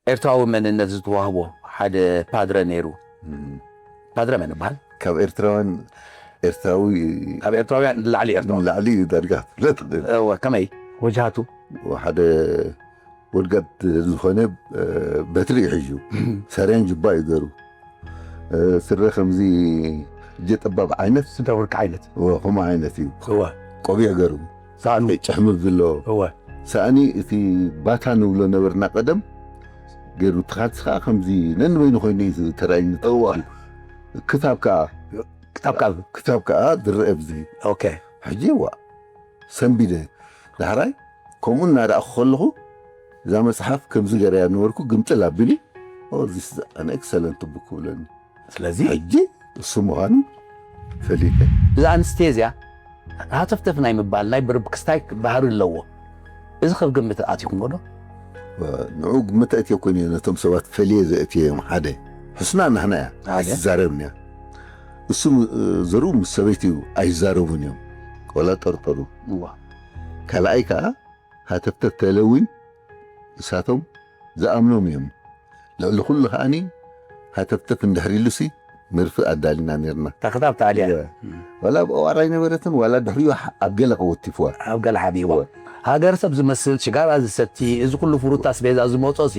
ኤርትራዊ መንነት ዝተዋህቦ ሓደ ፓድረ ነይሩ። ፓድረ መን ይበሃል? ካብ ኤርትራውያን ኤርትራዊ ካብ ኤርትራውያን ንላዕሊ ኤርትራዊ። ንላዕሊ እዩ ዳርጋ ፍለጥ። እወ፣ ከመይ? ወጅሃቱ? ሓደ ወድጋድ ዝኾነ በትሪ እዩ ሒዙ፣ ሰሬን ጅባ እዩ ገሩ፣ ስረ ከምዚ እጀ ጠባብ ዓይነት፣ ስረ ወርቂ ዓይነት። እወ፣ ከምኡ ዓይነት እዩ። እወ። ቆቢዕ ገሩ፣ ሳእኑ። ጭሕሚ ብሎ። እወ። ሳእኒ እቲ ባታ ንብሎ ነበርና ቀደም፣ ገሩ፣ እቲ ካልሲ ከዓ ከምዚ ነንበይኑ ኮይኑ እዩ ተራእዩኒ። እወ። ክታብ ከዓ ክታብ ከዓ ክታብ ከዓ ዝረአ ብዚ። ኦኬ። ሕጂ ዋ ሰንቢደ። ዳሕራይ ከምኡ እናረኣኹ ከለኹ እዛ መፅሓፍ ከምዚ ገረያ ነበርኩ፣ ግምጥል ኣቢሉ፣ "Oh, this is an excellent book" ክብለኒ። ስለዚ ሕጂ እሱ ምዃኑ ፈሊጠ። እዚ ኣንስቴዝያ ሃተፍተፍ ናይ ምባል ናይ ብርብ ክስታይ ባህሪ ኣለዎ። እዚ ከብ ግምት ኣቲኹምዎ ዶ? ንዑ ግምት ኣእትየ ኮን እየ ነቶም ሰባት ፈልየ ዘእትየ እዮም። ሓደ ሕስና ናህና እያ ሓደ። ኣይትዛረብን እያ። እሱ ም-፣ ዘርኡ ምስ ሰበይቱ እዩ ኣይዛረቡን እዮም። ቆላ ጠርጠሩ። እዋ። ካልኣይ ከዓ ሃተፍተፍ ተለዊን እሳቶም ዝኣምኖም እዮም። ልዕሊ ኩሉ ከዓኒ ሃተፍተፍ እንድሕር ኢሉሲ መርፍእ ኣዳሊና ነርና። ተኽታብ ተኣልያ። እወ። ዋላ ኣብ ኦዋር ኣይነበረትን፣ ዋላ ድሕሪኡ ሓ-፣ ኣብ ገለ ቀወቲፍዋ። ኣብ ገለ ሓቢዋ። እወ። ሃገር ሰብ ዝመስል ሽጋራ ዝሰቲ፣ እዚ ኩሉ ፍሩት ኣስቤዛ ዝመጾ ሲ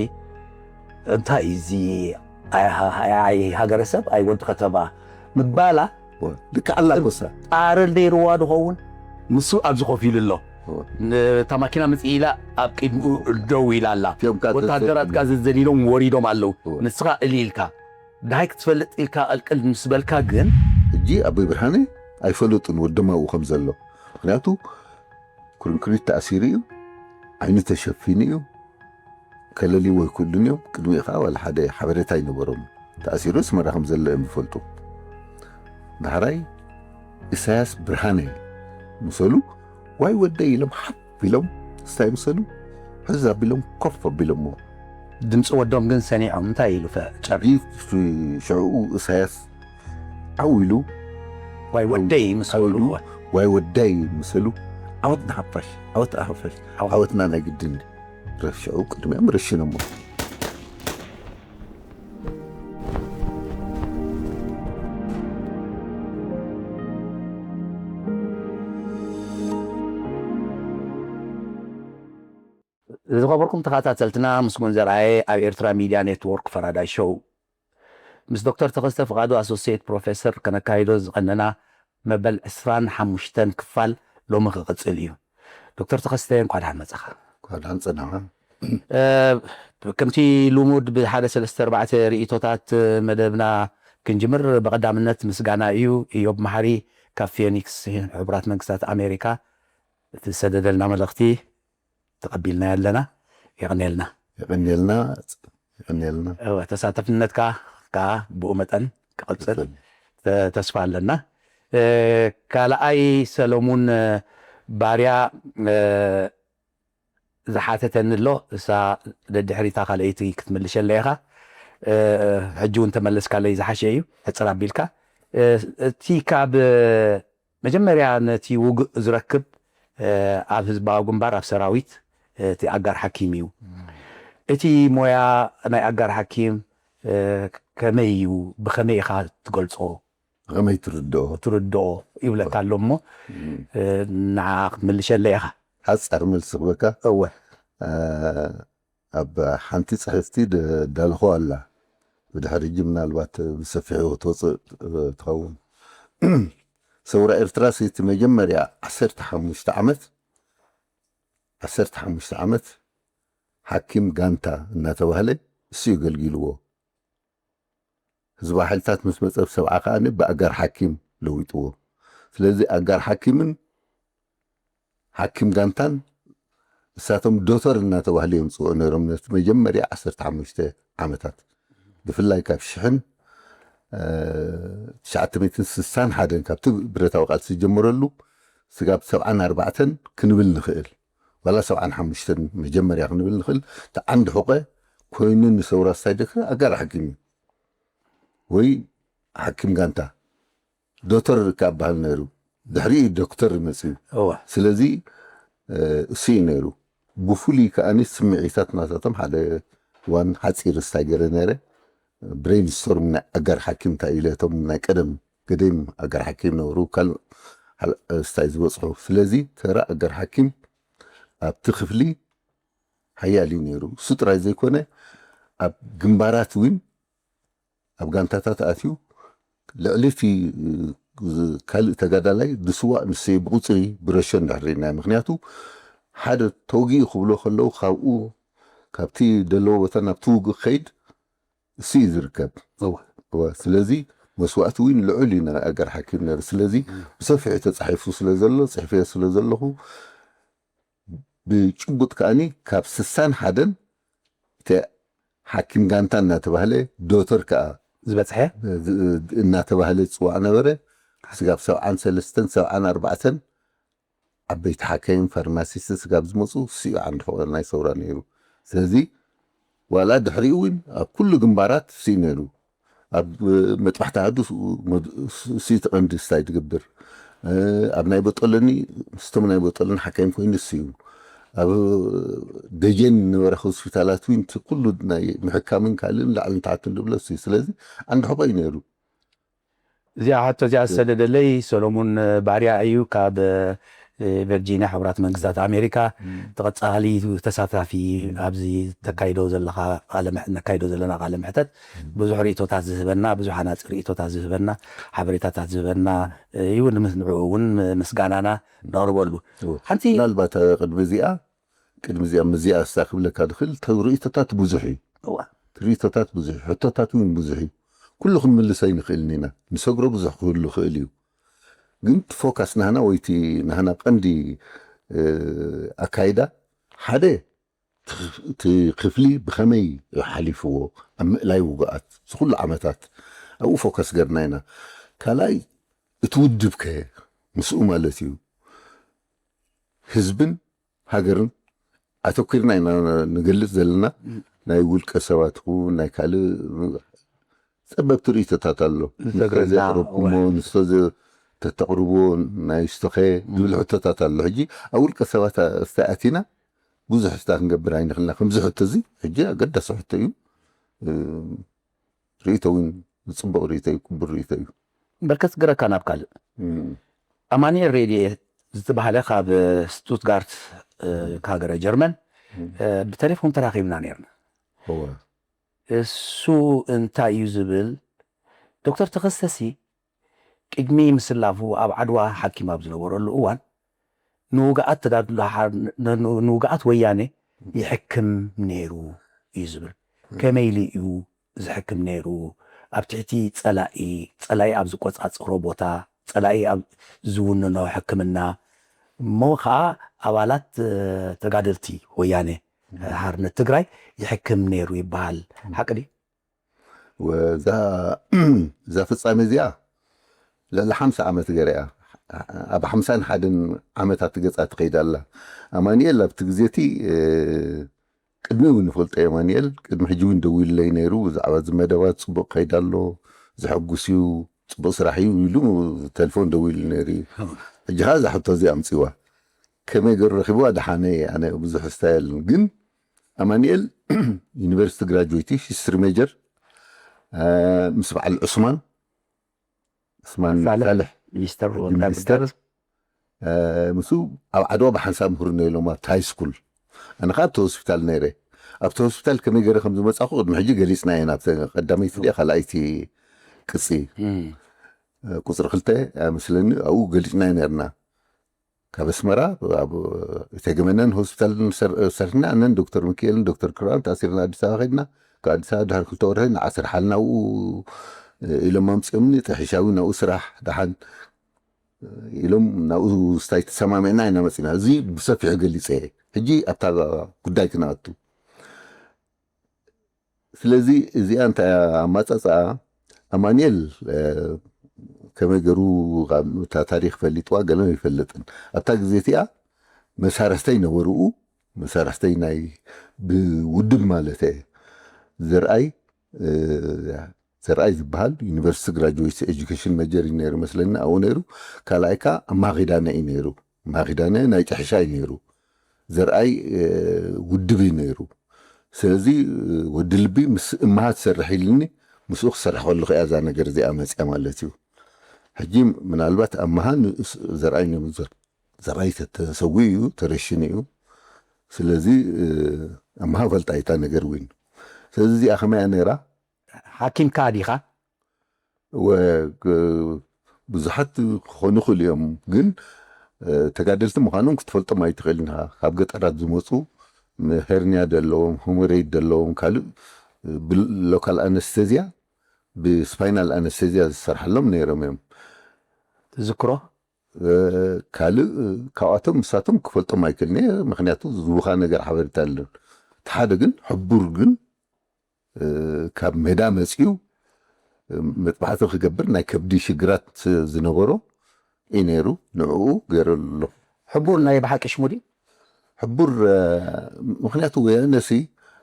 እንታይ እዚ? ኣይ ሃ-፣ ኣይ፣ ኣይ ሃገረ ሰብ፣ ኣይ ወዲ ከተማ ምባላ እወ። ልክዕ ኣላ ኮሳ። ጣረ ነይርዋ ድኸውን? ንሱ ኣብዚ ኮፍ ኢሉ ኣሎ። እወ። ነታ ማኪና ምጽእ ኢላ ኣብ ቅድሚኡ ደው ኢላ ኣላ። እቲኦም ከኣ ወታደራት ተሰ-፣ ከኣ ዘዘሊሎም ወሪዶም ኣለዉ። እወ። ንስኻ እሊ ኢልካ፣ ደሃይ ክትፈልጥ ኢልካ ቀልቅል ምስ በልካ ግን፣ ሕጂ ኣቦይ ብርሃነ ኣይፈለጡን ወዶም ኣብኡ ከም ዘሎ። ምኽንያቱ ኩርንክሪት ተኣሲሩ እዩ፣ ዓይኑ ተሸፊኑ እዩ፣ ከለልዎ ኣይክእሉን እዮም። ቅድሚኡ ከኣ ዋላ ሓደ ሓበሬታ ኣይነበሮም። ተኣሲሩ ኣስመራ ከም ዘሎ እዮም ዝፈልጡ። ዳሕራይ ኢሳያስ ብርሃነ ምሰሉ ዋይ ወደይ ኢሎም ሓፍ ኢሎም ስታይ ምሰሉ ሕዝ ኣቢሎም ኮፍ ኣቢሎምዎ። ድምፂ ወዶም ግን ሰኒዖም እንታይ ኢሉ ፈ-፣ ጨር-? ሽዑ ኢሳያስ ዓው ኢሉ ዋይ ወደይ ምስ ዓው ኢሉ በሉ። ዋይ ወደይ ምሰሉ ዓወት ንሓፋሽ፣ ዓወት ንሓፋሽ፣ ዓወት። ዓወትና ናይ ግድን እዩ። ረሽዑ ቅድሚኦም ረሽኖሞ። ዝኸበርኩም ተኸታተልትና፣ ምስጉን ዘርኣየ ኣብ ኤርትራ ሚድያ ኔትወርክ ፈራዳይ ሾው። ምስ ዶክተር ተኸስተ ፍቓዱ ኣሶሲየት ፕሮፌሰር ከነካይዶ ዝቐነና መበል ዕስራን ሓሙሽተን ክፋል ሎሚ ክቕጽል እዩ። ዶክተር ተኸስተ፣ እንኳዕ ደሓን መጻኻ። እንኳዕ ደሓን ጸናኻ። እ፣ ከምቲ ልሙድ ብሓደ ሰለስተ ኣርባዕተ ርእይቶታት መደብና ክንጅምር፣ ብቐዳምነት ምስጋና እዩ። ኢዮብ መሓሪ ካብ ፊኒክስ ሕቡራት መንግስታት ኣሜሪካ እትሰደደልና መልእኽቲ ተቐቢልናዮ ኣለና። የቐንየልና። የቐንየልና፣ የቐንየልና። እወ፣ ተሳተፍነትካ ከኣ ብኡ መጠን ክቕጽል ክቕጽል። ተ-፣ ተስፋ ኣለና። እ፣ ካልኣይ ሰለሙን፣ እ፣ ባርያ፣ እ፣ ዝሓተተኒ ኣሎ፣ እሳ ደድሕሪታ ካልኣይቲ ክትምልሸለይ ኢኻ። እ፣ ሕጂ እውን ተመለስካለይ ዝሓሸ እዩ፣ ሕጽር ኣቢልካ። እ፣ እቲ ካብ መጀመርያ ነቲ ውግእ ዝረክብ፣ እ፣ ኣብ ህዝባዊ ግንባር፣ ኣብ ሰራዊት፣ እ፣ እቲ ኣጋር ሓኪም እዩ። እም። እቲ ሞያ ናይ ኣጋር ሓኪም፣ እ፣ ከመይ እዩ? ብኸመይ ኢኻ ትገልጾ? ብኸመይ ትርድኦ? ትርድኦ ይብለካ ኣሎ እሞ፣ እም። እ፣ ንዓ ክትምልሸለይ ኢኻ። ሓጻር መልሲ ክበካ? እወ። እ፣ ኣብ ሓንቲ ጽሕፍቲ ደ-፣ ዳልኾ ኣላ። ብድሕሪ ሕጂ ምናልባት ብሰፊሑ ክትወጽእ ትኸውን። ሰውራ ኤርትራ እቲ መጀመርያ ዓሰርተ ሓሙሽተ ዓመት፣ ዓሰርተ ሓሙሽተ ዓመት ሓኪም ጋንታ እናተባህለ እሱ እዩ ገልጊልዎ። ህዝባዊ ሓይልታት ምስ መጸ ኣብ ሰብዓ ከኣ ብኣጋር ሓኪም ለዊጥዎ። ስለዚ ኣጋር ሓኪምን ሓኪም ጋንታን ንሳቶም ዶተር እናተባህሉ እዮም ዝጽውዑ ነይሮም። ነቲ መጀመርያ ዓሰርተ ሓሙሽተ ዓመታት ብፍላይ ካብ ሽሕን፣ እ፣ ትሽዓተ ሚእትን ስሳን ሓደን ካብቲ ብረታዊ ቃልሲ ዝጀመረሉ ስጋብ ሰብዓን ኣርባዕተን ክንብል ንኽእል፣ ዋላ ሰብዓን ሓሙሽተን መጀመርያ ክንብል ንኽእል። እቲ ዓንዲ ሑቐ ኮይኑ ንሰውራ ስታይደክ ኣጋር ሓኪም እዩ ወይ ሓኪም ጋንታ። ዶተር ካብ በሃል ነይሩ። ድሕሪኡ ዶክተር መጽዩ። እወ። ስለዚ፣ እ፣ እሱ እዩ ነይሩ። ብፍሉይ ከኣኒ ስምዒታት ናታቶም ሓደ እዋን ሓፂር ስታይ ገይረ ነይረ። ብሬን ስቶርም ናይ ኣጋር ሓኪም እንታይ ኢለ፣ እቶም ናይ ቀደም ገደም ኣጋር ሓኪም ነበሩ፣ ካልእ ሓል-፣ ስታይ ዝበፅሑ። ስለዚ ተራ ኣጋር ሓኪም ኣብቲ ክፍሊ ሓያል እዩ ነይሩ። እሱ ጥራይ ዘይኮነ፣ ኣብ ግንባራት እውን ኣብ ጋንታታት ኣትዩ ልዕሊ እቲ ካልእ ተጋዳላይ ዝስዋእ ንሱ ብቁፅሪ ብረሾ እንድሕር ርኢናዮ። ምክንያቱ ሓደ ተወጊኡ ክብሎ ከለዉ ካብኡ ካብቲ ዘለዎ ቦታ ናብቲ ውግእ ክኸይድ እሱ እዩ ዝርከብ። እወ። እወ፣ ስለዚ መስዋእቲ እውን ልዑል እዩ ናይ ኣጋር ሓኪም ነይሩ። ስለዚ ብሰፊሑ ተፃሒፉ ስለ ዘሎ፣ ፅሕፈዮ ስለ ዘለኹ፣ ብጭቡጥ ከኣኒ ካብ ስሳን ሓደን እቲ ሓኪም ጋንታ እናተባህለ፣ ዶተር ከኣ ዝበፅሐ እናተባህለ ዝፅዋዕ ነበረ። ስጋብ ሰብዓን ሰለስተን ሰብዓን ኣርባዕተን ዓበይቲ ሓካይም ፋርማሲስት ስጋብ ዝመፁ እሱ እዩ ዓንዲ ሕቆ ናይ ሰውራ ነይሩ። ስለዚ ዋላ ድሕሪኡ እውን ኣብ ኩሉ ግንባራት እሱ እዩ ነይሩ። ኣብ መጥባሕቲ ኣሃዱ እሱ እቲ ቀንዲ ስታይ ዝገብር፣ ኣብ ናይ ቦጦሎኒ ምስቶም ናይ ቦጦሎኒ ሓካይም ኮይኑ እሱ እዩ። ኣብ ደጀን ነበረ ሆስፒታላት እውን እቲ ኩሉ ናይ ምሕካምን ካልእን ላዕልን ታሕትን ዝብሎ እሱ እዩ። ስለዚ ዓንዲ ሕቆ እዩ ነይሩ። እዚኣ ሕቶ እዚኣ ዝሰደደለይ ሰሎሙን ባርያ እዩ፣ ካብ እ፣ ቨርጂኒያ፣ ሕቡራት መንግስታት ኣሜሪካ። ተቐጻሊ ተሳታፊ ኣብዚ ተካይዶ ዘለኻ ቃለ ምሕ-፣ ነካይዶ ዘለና ቃለ ምሕተት ብዙሕ ርእይቶታት ዝህበና፣ ብዙሕ ሃናጺ ርእይቶታት ዝህበና፣ ሓበሬታታት ዝህበና እዩ። ንምስ-፣ ንዕኡ እውን ምስጋናና ነቕርበሉ። ሓንቲ ምናልባት ቅድሚ እዚኣ ቅድሚ እዚኣ ምዚኣ ስታ ክብለካ ዝኽእል ተ-፣ ርእይቶታት ብዙሕ እዩ። እዋ። ርእይቶታት ብዙሕ፣ ሕቶታት እውን ብዙሕ እዩ። ኩሉ ክንምልሶ ኣይንኽእልን ኢና። ንሰግሮ ብዙሕ ክህሉ ይኽእል እዩ። ግን እቲ ፎካስ ናህና ወይ እቲ ናህና ቀንዲ፣ እ፣ ኣካይዳ ሓደ እቲ ክፍሊ ብኸመይ ሓሊፍዎ ኣብ ምእላይ ውግኣት እዚ ኩሉ ዓመታት ኣብኡ ፎከስ ገርና ኢና። ካልኣይ እቲ ውድብ ከ ምስኡ ማለት እዩ ህዝብን ሃገርን ኣተኲርና ኢና ንገልጽ ዘለና። ናይ ውልቀ ሰባት ይኹን ናይ ካልእ ጸበብቲ ርእይቶታት ኣሎ። ዝተገርና ዘቕረብኩሞ ንስቶ ዘ-፣ ተተቕርቦ ናይ ስቶኸ ዝብል ሕቶታት ኣሎ። ሕጂ ኣብ ውልቀ ሰባት ኣስተኣቲና ብዙሕ ስታ ክንገብር ኣይንኽልና። ከምዚ ሕቶ እዚ ሕጂ ኣገዳሲ ሕቶ እዩ። እ፣ ርእይቶ እውን ጽቡቕ ርእይቶ እዩ፣ ክቡር ርእይቶ እዩ። በርከት ግረካ ናብ ካልእ እም። ኣማኑኤል ሬድዮ ዝተባህለ ካብ ስቱትጋርት እ፣ ሃገረ ጀርመን እ፣ ብቴሌፎን ተራኺብና ነርና። እወ። እሱ እንታይ እዩ ዝብል፣ ዶክተር ተኸስተሲ ቅድሚ ምስላፉ ኣብ ዓድዋ ሓኪም ኣብ ዝነበረሉ እዋን ንውግኣት ተጋድሎ ሓር-፣ ን-፣ ን-፣ ንውግኣት ወያነ ይሕክም ነይሩ እዩ ዝብል። ከመይ ኢሉ እዩ ዝሕክም ነይሩ? ኣብ ትሕቲ ጸላኢ፣ ጸላኢ ኣብ ዝቆጻጸሮ ቦታ፣ ጸላኢ ኣብ ዝውንኖ ሕክምና፣ እሞ ኸዓ ኣባላት እ፣ ተጋደልቲ ወያነ እ፣ ሓርነት ትግራይ ይሕክም ነይሩ ይበሃል። ሓቂ ድዩ? ወዛ እዛ ፍጻሜ እዚኣ ልዕሊ ሓምሳ ዓመት ገይራ እያ። ኣብ ሓምሳን ሓደን ዓመታት ገጻ ትኸይድ ኣላ። ኣማኑኤል ኣብቲ ግዜ እቲ፣ እ፣ ቅድሚ እውን ይፈልጦ እየ። ኣማኑኤል ቅድሚ ሕጂ እውን ደዊሉለይ ነይሩ፣ ብዛዕባ እዚ መደባት ጽቡቕ ከይድ ኣሎ፣ ዘሐጉስ እዩ፣ ጽቡቕ ስራሕ እዩ ኢሉ ተሌፎን ደዊሉ ነይሩ እዩ። ሕጂ ኸዓ እዛ ሕቶ እዚኣ ኣምጺዋ። ከመይ ገይሩ ረኺብዋ? ደሓነ እየ ኣነ፣ ብዙሕ ስታይ የለን። ግን ኣማኑኤል ዩኒቨርሲቲ ግራጁዌት እዩ፣ ሂስትሪ ሜጀር፣ እ፣ ምስ በዓል ዑስማን፣ ዑስማን ሳልሕ ሳልሕ ሚኒስተር ሕጂ ሚኒስተር፣ እ፣ ምስኡ ኣብ ዓድዋ ብሓንሳብ ምህሩና ኢሎም ኣብቲ ሃይ ስኩል። ኣነ ኸዓ ኣብቲ ሆስፒታል ነይረ። ኣብቲ ሆስፒታል ከመይ ገይረ ከም ዝመጻኹ ቅድሚ ሕጂ ገሊጽና ኢና። ኣብቲ ቀዳመይቲ ድያ ካልኣይቲ ቅጺ፣ እም። እ፣ ቁጽሪ ክልተ ኣይመስለኒ፣ ኣብኡ ገሊጽና ነርና። ካብ ኣስመራ ኣብ እቴጌ መነን ሆስፒታል ሰር-፣ ሰርሕና፣ ኣነን ዶክተር ሚካኤልን ዶክተር ክራን ተኣሲርና ኣዲስ ኣበባ ከድና። ካብ ኣዲስ ኣበባ ድሕሪ ክልተ ወርሒ ንዓሰርሓልና ኣብኡ ኢሎም ኣምጺኦምኒ። ጥሒሻዊ ናብኡ ስራሕ ደሓን ኢሎም ናብኡ ስታይ ተሰማሚዕና ኢና መጺና። እዚ ብሰፊሑ ገሊጸ እየ። ሕጂ ኣብታ ጉዳይ ክነኣቱ። ስለዚ እዚኣ እንታይ እያ ኣማጻጽኣ? ኣማኑኤል፣ እ፣ ከመይ ገይሩ ካብ እታ ታሪኽ ፈሊጥዋ ገለ ኣይፈልጥን። ኣብታ ግዜ እቲኣ መሳርሕተይ ነበርኡ፣ መሳርሕተይ ናይ ብውድብ ማለት እየ። ዘርኣይ፣ እ፣ ዘርኣይ ዝበሃል ዩኒቨርሲቲ ግራጁዌት ኤጁኬሽን መጀር እዩ ነይሩ መስለኒ፣ ኣብኡ ነይሩ። ካልኣይ ከኣ ኣማኺዳነ እዩ ነይሩ። ኣማኺዳነ ናይ ጥሕሻ እዩ ነይሩ። ዘርኣይ፣ እ፣ ውድብ እዩ ነይሩ። ስለዚ ወዲ ልቢ ምስ እምሃ ትሰርሕ ኢልኒ፣ ምስኡ ክሰርሕ ከለኹ እያ እዛ ነገር እዚኣ መፅያ ማለት እዩ። ሕጂ ምናልባት ኣምሃ ዘርኣይ ዘርኣይ ተሰዊ እዩ፣ ተረሽኑ እዩ። ስለዚ ኣምሃ ፈልጣ እታ ነገር እውን። ስለዚ እዚኣ ከመያ ነይራ? ሓኪምካ ዲኻ? ብዙሓት ክኾኑ ይኽእሉ እዮም፣ ግን ተጋደልቲ ምዃኖም ክትፈልጦም ኣይትኽእልን ኢኻ። ካብ ገጠራት ዝመፁ፣ ሄርኒያ ዘለዎም፣ ሆሞሬይድ ዘለዎም፣ ካልእ ብሎካል ኣነስተዚያ፣ ብስፓይናል ኣነስተዚያ ዝሰርሓሎም ነይሮም እዮም። ትዝክሮ? ካልእ ካብኣቶም ምሳቶም ክፈልጦም ኣይክእልን እየ፣ ምክንያቱ ዝቡኻ ነገር ሓበሬታ ኣለን። እቲ ሓደ ግን ሕቡር ግን ካብ ሜዳ መፅዩ መጥባሕቲ ክገብር ናይ ከብዲ ሽግራት ዝነበሮ እዩ ነይሩ። ንዕኡ ገይሩ ኣሎ። ሕቡር ናይ ብሓቂ ሽሙ ድዩ? ሕቡር ምክንያቱ ወያነሲ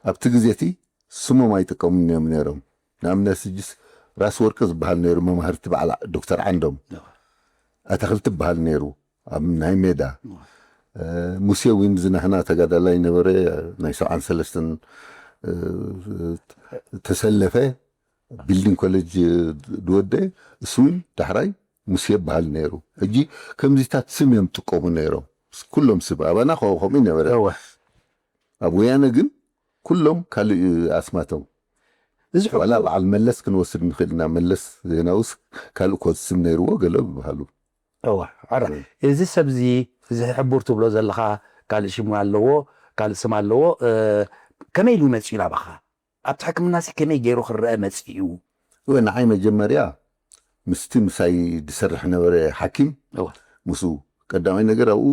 ኣብቲ ግዜ እቲ ስሞም ኣይጥቀሙን እዮም ነይሮም። ንኣብነት ሕጅስ ራስ ወርቂ ዝበሃል ነይሩ፣ መማህርቲ በዓል ዶክተር ዓንዶም ኣታኽልቲ ዝበሃል ነይሩ ኣብ ናይ ሜዳ። ሙሴ እውን ዝናህና ተጋዳላይ ነበረ፣ ናይ ሰብዓን ሰለስተን ተሰለፈ፣ ቢልዲንግ ኮሌጅ ዝወደ፣ እሱ እውን ዳሕራይ ሙሴ ይበሃል ነይሩ። ሕጂ ከምዚታት ስም እዮም ጥቀሙ ነይሮም። ኩሎም ስም ኣባና ከምኡ ነበረ። ኣብ ወያነ ግን ኩሎም ካልእ ኣስማቶም። እዚ ዋላ በዓል መለስ ክንወስድ ንኽእል ኢና። መለስ ዜናውስ ካልእ ኮት ስም ነይርዎ ገለ ዝበሃሉ። እዋ፣ ኣረ፣ እዚ ሰብዚ፣ እዚ ሕቡር ትብሎ ዘለኻ ካልእ ሽሙ ኣለዎ፣ ካልእ ስም ኣለዎ። ከመይ ኢሉ መፂኡ ናባኻ? ኣብቲ ሕክምና ሲ ከመይ ገይሩ ክረአ መፂኡ? እወ፣ ንዓይ መጀመርያ ምስቲ ምሳይ ዝሰርሕ ነበረ ሓኪም፣ ምስኡ ቀዳማይ ነገር ኣብኡ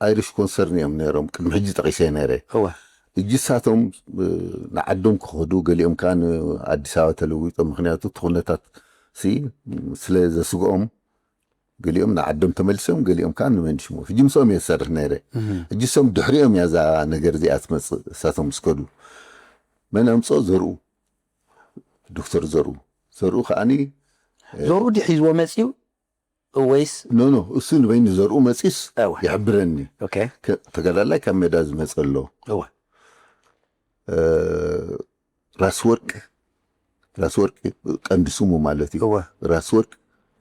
ኣይሪሽ ኮንሰርን እዮም ነይሮም፣ ቅድሚ ሕጂ ጠቒሰ ነይረ። እጅሳቶም ንዓዶም ክኸዱ፣ ገሊኦም ከዓ ንኣዲስ ኣበባ ተለዊጦም፣ ምክንያቱ እቲ ኩነታት ሲ ስለ ዘስግኦም ገሊኦም ንዓዶም ተመሊሶም፣ ገሊኦም ከዓ ንመንሽሞ። ሕጂ ምስኦም እየ ዝሰርሕ ነይረ። ሕጂ እሶም ድሕሪኦም እያ እዛ ነገር እዚኣ ትመፅእ። እሳቶም ምስ ከዱ መን ኣምፅኦ? ዘርኡ፣ ዶክተር ዘርኡ። ዘርኡ ከዓኒ ዘርኡ ድዩ ሒዝዎ መፅዩ ወይስ? ኖ ኖ፣ እሱ ንበይኑ ዘርኡ መፂስ ይሕብረኒ። ተጋዳላይ ካብ ሜዳ ዝመፀ ኣሎ። ራስ ወርቅ፣ ራስ ወርቅ ቀንዲ ስሙ ማለት እዩ። ራስ ወርቅ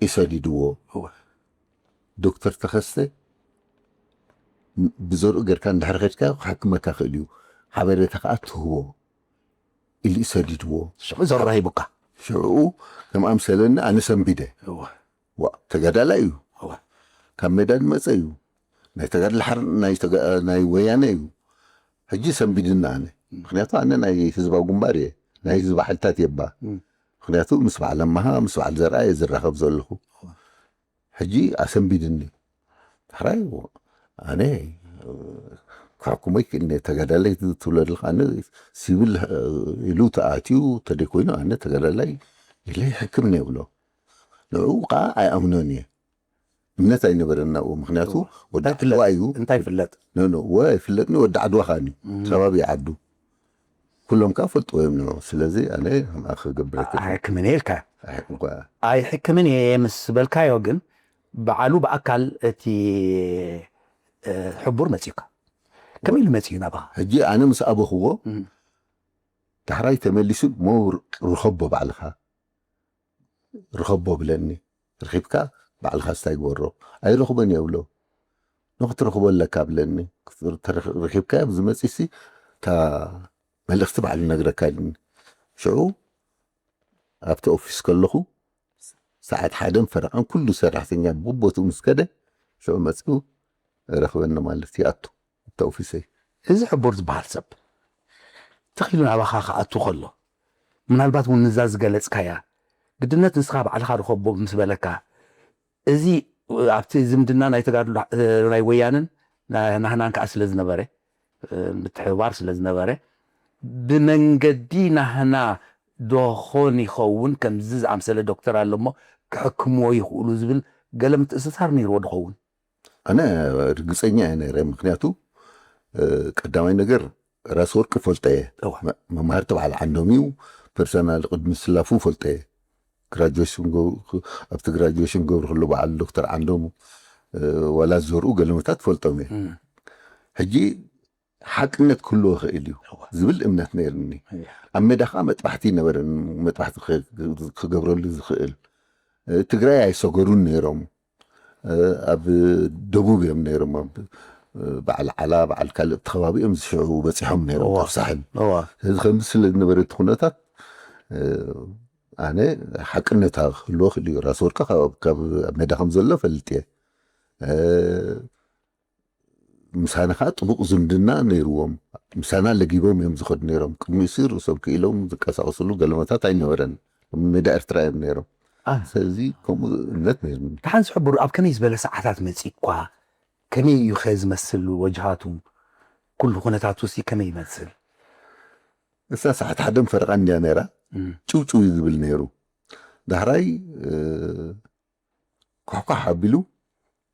ይሰዲድዎ። ዶክተር ተኸስተ ብዘርኡ ጌርካ እንድሕር ኸድካ ክሕክመካ ክእል እዩ፣ ሓበሬታ ከዓ ትህቦ ኢሉ ይሰዲድዎ። ሽዑ ዘርኡ ሂቡካ? ሽዑ ከም ኣምሰለኒ ኣነ ሰንቢደ። ዋ፣ ተጋዳላይ እዩ። ካብ ሜዳ ዝመፀ እዩ። ናይ ተጋድሎ ሓር-፣ ናይ ተጋ-፣ ናይ ወያነ እዩ። ሕጂ ሰንቢድና ኣነ። ምክንያቱ ኣነ ናይ ህዝባዊ ግንባር እየ። ናይ ህዝቢ ሓይልታት እየ እባ። ምክንያቱ ምስ በዓል ኣማሃ፣ ምስ በዓል ዘርኣ እየ ዝራኸብ ዘለኹ። ሕጂ ኣሰንቢድኒ። ሕራይ ኣነ ክሕክሞ ይክእልኒ። ተጋዳላይ ትብሎ ኣለኻ። ኣነ ሲቪል ኢሉ ተኣትዩ ተደይኮይኑ ኣነ ተጋዳላይ ኢለ ይሕክም እየ ብሎ። ንዕኡ ከዓ ኣይኣምኖን እየ። እምነት ኣይነበረና ኣብኡ። ምክንያቱ ወዲ እንታይ ፍለጥ? ዓድዋ እዩ። እንታይ ፍለጥ? ኖ፣ ኖ፣ ወ-፣ ኣይፍለጥኒ። ወዲ ዓድዋ ከዓ እዩ። ከባቢ ዓዱ። ኩሎም ከዓ ፈልጥዎ እዮም ንዕኡ። ስለዚ ኣነ ከምኣ ክገብር ኣይክእልን። ኣይሕክምን እየ ኢልካ? ኣይሕክምን እኳ። ኣይሕክምን እየ ምስ በልካዮ ግን በዓሉ ብኣካል እቲ፣ እ፣ ሕቡር መፂኡካ? ከመይ ኢሉ መፂኡ ናባኻ? ሕጂ ኣነ ምስ ኣበኽዎ፣ እም። ዳሕራይ ተመሊሱ፣ "ሞ ርኸቦ ባዕልኻ፣ ርኸቦ" ብለኒ። ረኺብካ ባዕልኻ ስታይ ግበሮ። ኣይረኽቦን እየ ብሎ። "ንኽትረኽቦ ኣለካ" ብለኒ። ክትር-፣ ተረኽ-፣ ረኺብካዮ ብዝመፅእ ሲ እታ መልእኽቲ ባዕሉ ነግረካ ኢሉኒ። ሽዑ ኣብቲ ኦፊስ ከለኹ ሰዓት ሓደን ፈረቓን ኩሉ ሰራሕተኛ ብቦትኡ ምስ ከደ፣ ሽዑ መፂኡ ረኽበኒ ማለት ይኣቱ ኣብቲ ኦፊሰይ። እዚ ሕቡር ዝበሃል ሰብ ተኺሉ ናባኻ ክኣቱ ከሎ፣ ምናልባት እውን ንዛ ዝገለጽካያ ግድነት ንስኻ ባዕልኻ ርኸቦ ምስ በለካ፣ እዚ ኣብቲ ዝምድና ናይ ተጋድሎ፣ እ፣ ናይ ወያንን ና-፣ ናህናን ከኣ ስለ ዝነበረ፣ እ፣ ምትሕብባር ስለ ዝነበረ፣ ብመንገዲ ናህና ዶ ኾን ይኸውን ከምዚ ዝኣምሰለ ዶክተር ኣሎ እሞ ክሕክምዎ ይኽእሉ ዝብል ገለ ምትእስሳር ነይርዎ ዶ ኸውን? ኣነ ርግጸኛ እየ ነይረ። ምኽንያቱ፣ እ፣ ቀዳማይ ነገር ራስ ወርቂ ፈልጦ እየ። እወ። መ-፣ መማህርቲ በዓል ዓንዶም እዩ። ፐርሰናል ቅድሚ ስላፉ ፈልጦ እየ። ግራጁዌሽን ገው-፣ ኣብቲ ግራጁዌሽን ገብሩ ከሎ በዓል ዶክተር ዓንዶም፣ እ፣ ዋላ ዝዘርኡ ገለመታት ፈልጦም እየ። እም። ሕጂ ሓቅነት ክህልዎ ይኽእል እዩ ዝብል እምነት ነይርኒ። ኣብ ሜዳ ከዓ መጥባሕቲ ይነበረን፣ መጥባሕቲ ክገብረሉ ዝኽእል ትግራይ ኣይሰገሩን ነይሮም። ኣብ ደቡብ እዮም ነይሮም፣ ኣብ በዓል ዓላ፣ በዓል ካልእ ከባቢ እዮም ዝሽዑ በፂሖም ነይሮም። ካብ ሳሕል ስለዚ ከምዚ ስለ ዝነበረ እቲ ኩነታት ኣነ ሓቅነታ ክህልዎ ክእል እዩ። ራስ ወርቂ ካብ ሜዳ ከም ዘሎ ፈልጥ እየ። ምሳና ከዓ ጥቡቕ ዝምድና ነይርዎም። ምሳና ለጊቦም እዮም ዝኸዱ ነይሮም። ቅድሚኡ ሲ ርእሶም ክኢሎም ዝቀሳቀስሉ ገለመታት ኣይነበረን። ሜዳ ኤርትራ እዮም ነይሮም። ስለዚ ከምኡ እምነት ነይርኒ። ደሓን ዝሕብሩ ኣብ ከመይ ዝበለ ሰዓታት መጺእኳ? ከመይ እዩ ከ ዝመስል ወጅሃቱ? ኩሉ ኩነታቱ ሲ ከመይ ይመስል? እሳ ሰዓት ሓደን ፈረቓ እንድያ ነይራ። ጭውጭው እዩ ዝብል ነይሩ። ዳሕራይ ኳሕኳሕ ኣቢሉ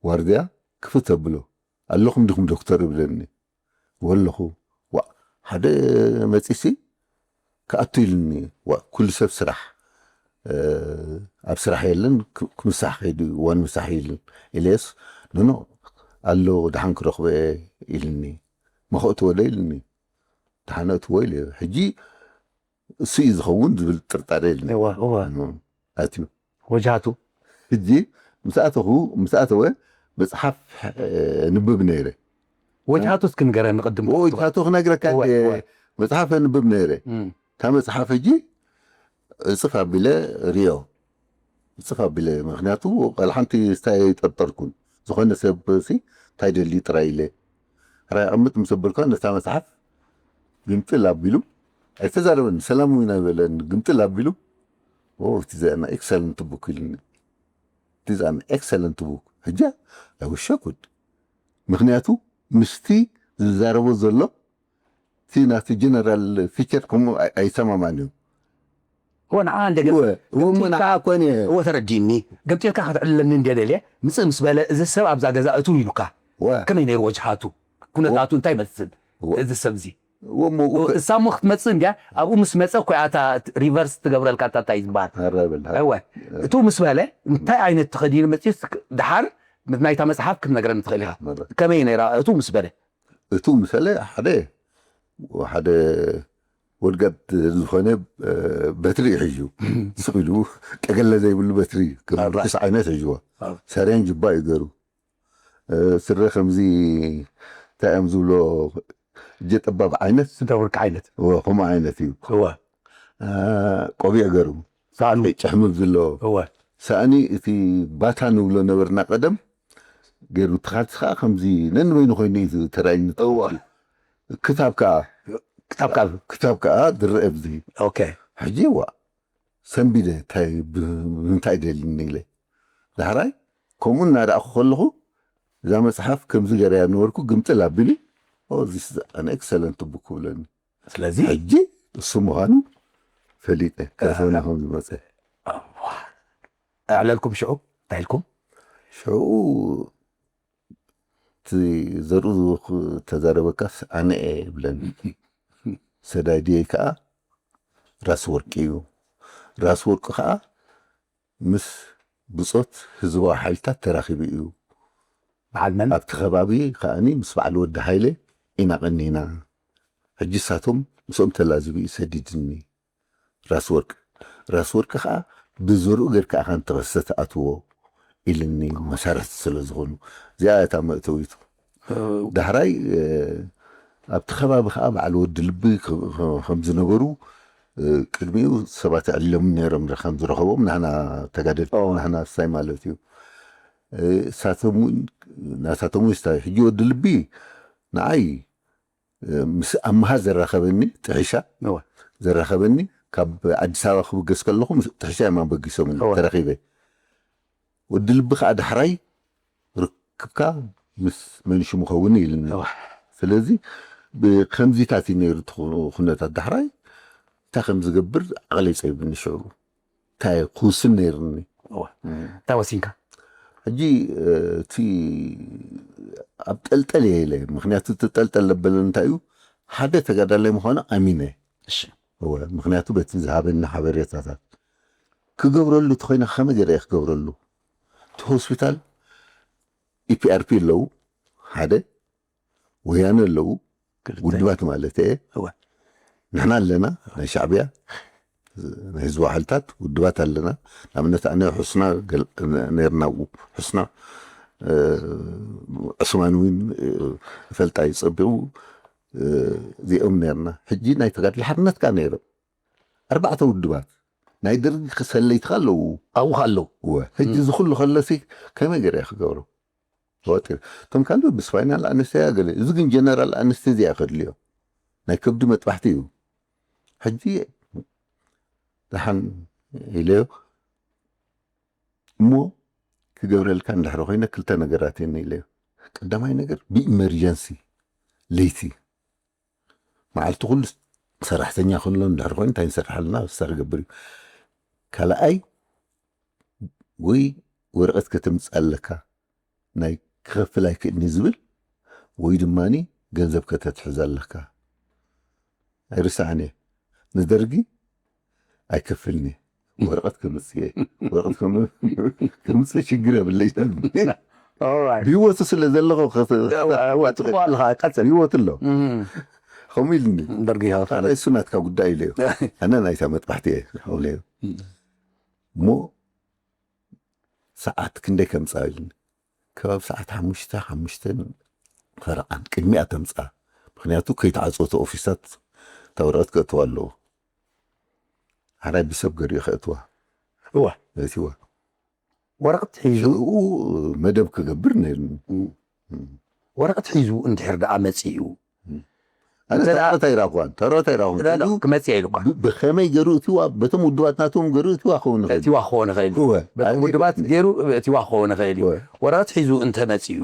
ዋርድያ ክፍት ኣብሎ። ኣለኹም ዲኹም ዶክተር ይብለኒ። ወለኹ ዋ ሓደ መጺሲ ክኣቱ ኢልኒ። ዋ ኩሉ ሰብ ስራሕ ኣብ ስራሕ የለን፣ ክምሳሕ ከይዱ እዋን ምሳሕ ኢልን። ኢለስ ኖኖ ኣሎ ደሓን ክረኽቦ ኢልኒ። መኸእትዎ ዶ ኢልኒ። ደሓን ኣእትዎ ኢለ ሕጂ እሱ እዩ ዝኸውን ዝብል ጥርጣሬ የለን። ኣትዩ ወጅሃቱ። ሕጂ ምስ ኣተኹ ምስ ኣተወ መፅሓፍ ንብብ ነይረ። ወጅሃቱ እስኪ ንገረኒ ቅድም። ወጅሃቱ ክነግረካ መፅሓፍ ንብብ ነይረ። እታ መፅሓፍ ሕጂ እፅፍ ኣቢለ ሪዮ እፅፍ ኣቢለ ምክንያቱ ቀልሓንቲ ስታይ ጠርጠርኩን ዝኾነ ሰብ ሲ እንታይ ደልዩ ጥራይ ኢለ ራይ ኣቐምጥ ምስ ኣበልኳ ነታ መፅሓፍ ግምጥል ኣቢሉ ኣይተዛረበን። ሰላም እውን ኣይበለን። ግምጥል ኣቢሉ እቲ ዘና ኤክሰለንት ቡክ ኢሉኒ። እቲ ዘና ኤክሰለንት ቡክ ሕጂ ኣወሸኩድ ምክንያቱ ምስቲ ዝዛረቦ ዘሎ እቲ ናቲ ጀነራል ፊቸር ከምኡ ኣይሰማማን እዩ። እወ ንዓ እንደገ እወ እወ እሞ ንዓ ኮነ እወ ተረዲእኒ። ገምጢልካ ከተዕልለኒ እንደ ደልየ ምጽእ ምስ በለ እዚ ሰብ ኣብዛ ገዛ እትው ኢሉካ እወ ከመይ ነይሩ ወጅሃቱ ኩነታቱ እንታይ ይመስል እወ እዚ ሰብ እዚ እወ እሞ እኮ እሳ እሞ ክትመጽእ እንድያ ኣብኡ ምስ መጸ እኮ እያ እታ ሪቨርስ ትገብረልካ እታ እንታይ ዝበሃል ኧረ በል እወ እቱ ምስ በለ እንታይ ዓይነት ተኸዲኑ መጺኡስ ድሓር ናይታ መጽሓፍ ክትነግረኒ ትኽእል ኢኻ መረ ከመይ ነይራ እቱ ምስ በለ እቱ ምሰለ ሓደ ሓደ ወድጋድ ዝኾነ በትሪ እዩ ሒዙ ስቕ ኢሉ ቀገለ ዘይብሉ በትሪ እዩ። ከም ኣራይ። ርኩስ ዓይነት ሒዝዎ ኣዎ። ሰሬን ጅባ እዩ ገሩ ስረ ከምዚ እንታይ እዮም ዝብሎ እጀ ጠባብ ዓይነት ስደ ወርቂ ዓይነት እወ ከምኡ ዓይነት እዩ። እወ ቆቢዕ ገሩ ሳእኑ ጭሕምብ ዘለዎ እወ ሳእኒ እቲ ባታ ንብሎ ነበርና ቀደም ገይሩ ትኻልቲ ከዓ ከምዚ ነንበይኑ ኮይኑ እዩ ተራእይኒ እወ ክታብ ከዓ ክታብ ካብ ክታብ ከዓ ድረአ ብዚ ኦኬ ሕጂ ዋ ሰንቢደ እንታይ ብምንታይ ደልኒ ኢለ ዳሕራይ ከምኡ እናረኣኹ ከለኹ እዛ መፅሓፍ ከምዚ ገረያ ነበርኩ ግምጥል ኣቢሉ ዚስ ኣን ኤክሰለንት ቡክ ብለኒ ስለዚ ሕጂ እሱ ምዃኑ ፈሊጠ ከሰና ከም ዝመፀ ኣዕለልኩም ሽዑ እንታይ ኢልኩም ሽዑ እቲ ዘርኡ ተዛረበካስ ኣነ እየ ይብለኒ ሰዳይ ድየይ ከዓ ራስ ወርቂ እዩ ራስ ወርቂ ከዓ ምስ ብፆት ህዝባዊ ሓይልታት ተራኺቡ እዩ በዓል መን ኣብቲ ከባቢ ከዓኒ ምስ በዓል ወዲ ሓይለ ኢና ቀኒና ሕጂ ሳቶም ምስኦም ተላዚቡ እዩ ሰዲድኒ ራስ ወርቂ ራስ ወርቂ ከዓ ብዘርኡ ገርካ ኢኻ ንተኸሰተ ኣትዎ ኢልኒ መሰረት ስለ ዝኾኑ እዚኣ እታ መእተዊቱ ዳሕራይ ኣብቲ ከባቢ ከዓ በዓል ወዲ ልቢ ከም ዝነበሩ ቅድሚኡ ሰባት ዕሊሎም ነይሮም ከም ዝረኸቦም ናህና ተጋደልቲ ናህና ሳይ ማለት እዩ እሳቶም እውን ናሳቶም እውን ስታይ ሕጂ ወዲ ልቢ ንዓይ ምስ ኣምሃ ዘራኸበኒ ጥሒሻ ዘራኸበኒ ካብ ኣዲስ ኣበባ ክብገስ ከለኹ ጥሒሻ እዮም ኣበጊሶም ተረኺበ ወዲ ልቢ ከዓ ዳሕራይ ርክብካ ምስ መንሹ ምኸውን ኢልኒ ስለዚ ከምዚታት እዩ ነይሩ ኩነታት ዳሕራይ እንታይ ከም ዝገብር ዓቕለይ ፀቢብኒ ሽዑ እንታይ ክውስን ነይርኒ እንታይ ወሲንካ ሕጂ እቲ ኣብ ጠልጠል እየ ኢለ ምክንያቱ እቲ ጠልጠል ለበለ እንታይ እዩ ሓደ ተጋዳላይ ምዃኑ ኣሚነ እሺ እወ ምክንያቱ በቲ ዝሃበኒ ሓበሬታታት ክገብረሉ እቲ ኮይነ ከመይ ገይረ እየ ክገብረሉ እቲ ሆስፒታል ኢፒኣርፒ ኣለዉ ሓደ ወያነ ኣለዉ ውድባት ማለት እየ። ንሕና ኣለና፣ ናይ ሻዕብያ፣ ናይ ህዝባዊ ሓይልታት ውድባት ኣለና። ንኣብነት ኣነ ሕስና ነርና፣ ሕስና ዕስማን እውን ፈልጣ ይፀቢቑ፣ እዚኦም ነርና። ሕጂ ናይ ተጋድሎ ሓርነት ካ ነይሮም ኣርባዕተ ውድባት፣ ናይ ደርጊ ክሰለይትካ ኣለዉ። ኣውኻ ኣለዉ። ሕጂ እዚ ኩሉ ከለሲ ከመይ ገይረ ክገብሮ? ወጢር እቶም ካልእ ብስፋይናል ኣነስተያ ገለ፣ እዚ ግን ጀነራል ኣነስተዚያ ከድልዮ፣ ናይ ከብዲ መጥባሕቲ እዩ። ሕጂ ደሓን ኢለዮ እሞ ክገብረልካ እንድሕሪ ኮይነ ክልተ ነገራት እየን ኢለዮ። ቀዳማይ ነገር ብኢመርጀንሲ ለይቲ መዓልቲ ኩሉ ሰራሕተኛ ክህሎ እንድሕሪ ኮይኑ እንታይ ንሰርሓልና እሳ ክገብር እዩ። ካልኣይ ወይ ወረቐት ከተምፅእ ኣለካ ናይ ክኸፍል ኣይክእልኒ ዝብል ወይ ድማ ገንዘብ ከተትሕዝ ኣለካ። ኣይርስዓን እየ ንደርጊ ኣይከፍልኒ ወረቐት ከምፅእ እየ። ወረቐት ከም- ከምፅእ ሽግር የብለይ። ብህይወቱ ስለ ዘለኹ ከ- ትኽእል ኣለኻ ቀፅል ህይወቱ ኣሎ እም፣ ከምኡ ኢልኒ። ደርጊ ኢኻ ኣነ እሱ ናትካ ጉዳይ ኢለዮ። ኣነ ናይታ መጥባሕቲ እየ ዝሓውለዮ እሞ ሰዓት ክንደይ ከምፃ ኢልኒ። ከባቢ ሰዓት ሓሙሽተ ሓሙሽተ ፈረቓን ቅድሚኣ ተምፃ። ምክንያቱ ከይተዓፀወተ ኦፊሳት እታ ወረቐት ከእትዋ ኣለዎ። ሓራይ ብሰብ ገሪኡ ከእትዋ እወ እቲዋ ወረቐት ሒዙ ሽኡ መደብ ክገብር ነይርኒ። ወረቐት ሒዙ እንድሕር ደኣ መፂኡ ኣነ እንተ ደኣ- ተረታ ይራኽዋን ተረታ ይራኽዋን ዳ- ዳ- ክመፅእ ኢሉ እኳ ብ- ብኸመይ ገሩ እቲዋ በቶም ውድባት ናቶም ገሩ እቲዋ ክኸውን ይኽእል። እቲዋ ክኸውን ይኽእል እዩ። እወ። በቶም ውድባት ገይሩ እቲዋ ክኸውን ይኽእል እዩ። እወ። ወረቐት ሒዙ እንተመፂኡ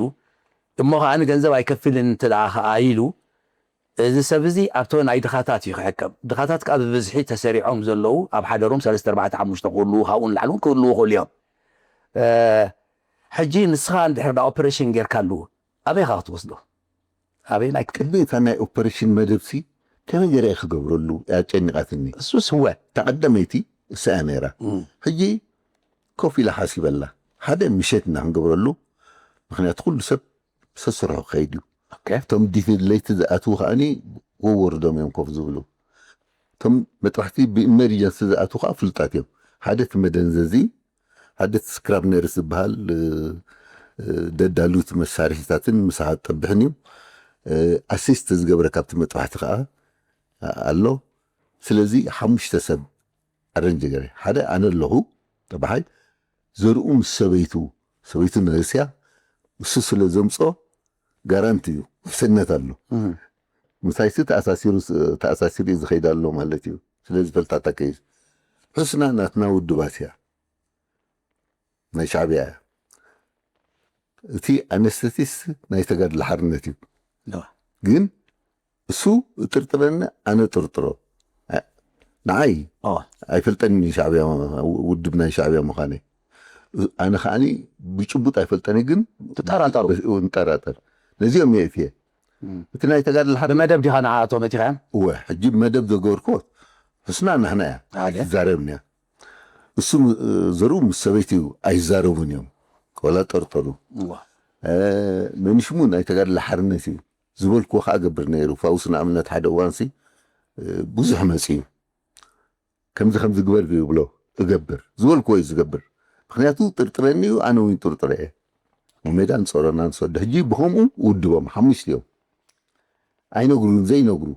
እሞ ከዓ ንገንዘብ ኣይከፍልን እንተ ደኣ ከዓ ኢሉ እዚ ሰብ እዚ ኣብቶ ናይ ድኻታት እዩ ክሕከም። ድኻታት ከዓ ብብዝሒ ተሰሪዖም ዘለዉ ኣብ ሓደሮም ሰለስተ ኣርባዕተ ሓሙሽተ ክህልዉ ካብኡ ንላዕሊ እውን ክህልዉ ይኽእሉ እዮም። እ፣ ሕጂ ንስኻ እንድሕር ዳ ኦፐሬሽን ጌርካሉ ኣበይ ኢኻ ክትወስዶ? ኣበይ ናይ ቅድሚ እታ ናይ ኦፐሬሽን መደብሲ ከመይ ገይረ እየ ክገብረሉ እያ ጨኒቓትኒ። እሱስ እወ እታ ቀዳመይቲ እሳ እያ ነይራ። ሕጂ ኮፍ ኢላ ሓሲበላ ሓደ ምሸት ኢና ክንገብረሉ። ምክንያቱ ኩሉ ሰብ ሰስርሑ ክኸይድ እዩ። ኦኬ እቶም ዲት ለይቲ ዝኣትዉ ከዓኒ ወወርዶም እዮም ኮፍ ዝብሉ። እቶም መጥባሕቲ ብኢመርጀንሲ ዝኣትዉ ከዓ ፍሉጣት እዮም። ሓደ እቲ መደንዘዚ ሓደ እቲ ስክራብ ነርስ ዝበሃል እ፣ እ፣ ደዳሉት መሳርሒታትን ምሳሓት ጠብሕን እዩ። እ፣ ኣሲስት ዝገብረ ካብቲ መጥባሕቲ ከዓ ኣሎ። ስለዚ ሓሙሽተ ሰብ ኣረንጅ ገረ ሓደ ኣነ ኣለኹ ጠባሓይ ዘርኡ ምስ ሰበይቱ ሰበይቱ ነርስ እያ። እሱ ስለ ዘምፆ ጋራንቲ እዩ ውሕስነት ኣሎ። ምሳይሲ ተኣሳሲሩ ተኣሳሲሩ እዩ ዝኸይድ ኣሎ ማለት እዩ። ስለዚ ፈልጣታ ከይስ ሕስና ናትና ውድባት እያ ናይ ሻዕብያ እያ። እቲ ኣነስተቲስ ናይ ተጋድሎ ሓርነት እዩ። ግን እሱ እጥርጥረኒ ኣነ ጥርጥሮ ንዓይ ኦ ኣይፈልጠኒ ሻዕብያ ውድብ ናይ ሻዕብያ ምዃነይ ኣነ ከዓኒ ብጭቡጥ ኣይፈልጠኒ ግን ትጠራጠሩ ንጠራጠር ነዚኦም እየ እትየ እቲ ናይ ተጋድሎ ሓደ ብመደብ ዲኻ ንዓኣቶም እቲኻዮም እወ ሕጂ መደብ ዘገበርክዎ ሕስና ናህና እያ ሓደ ትዛረብኒ እያ እሱ ዘርኡ ምስ ሰበይቲ እዩ ኣይዛረቡን እዮም ቆላ ጠርጠሩ እዋ መንሽሙ ናይ ተጋድሎ ሓርነት እዩ ዝበልክዎ ከዓ ገብር ነይሩ ፋውስ ንኣብነት ሓደ እዋንሲ ብዙሕ መፂ እዩ ከምዚ ከምዚ ግበር ዝብሎ እገብር ዝበልክዎ እዩ ዝገብር ምክንያቱ ጥርጥረኒ እዩ ኣነ እውን ጥርጥረ እየ ሜዳ ንፀሮና ንሰዶ ሕጂ ብከምኡ ውድቦም ሓሙሽተ እዮም ኣይነግሩን ዘይነግሩ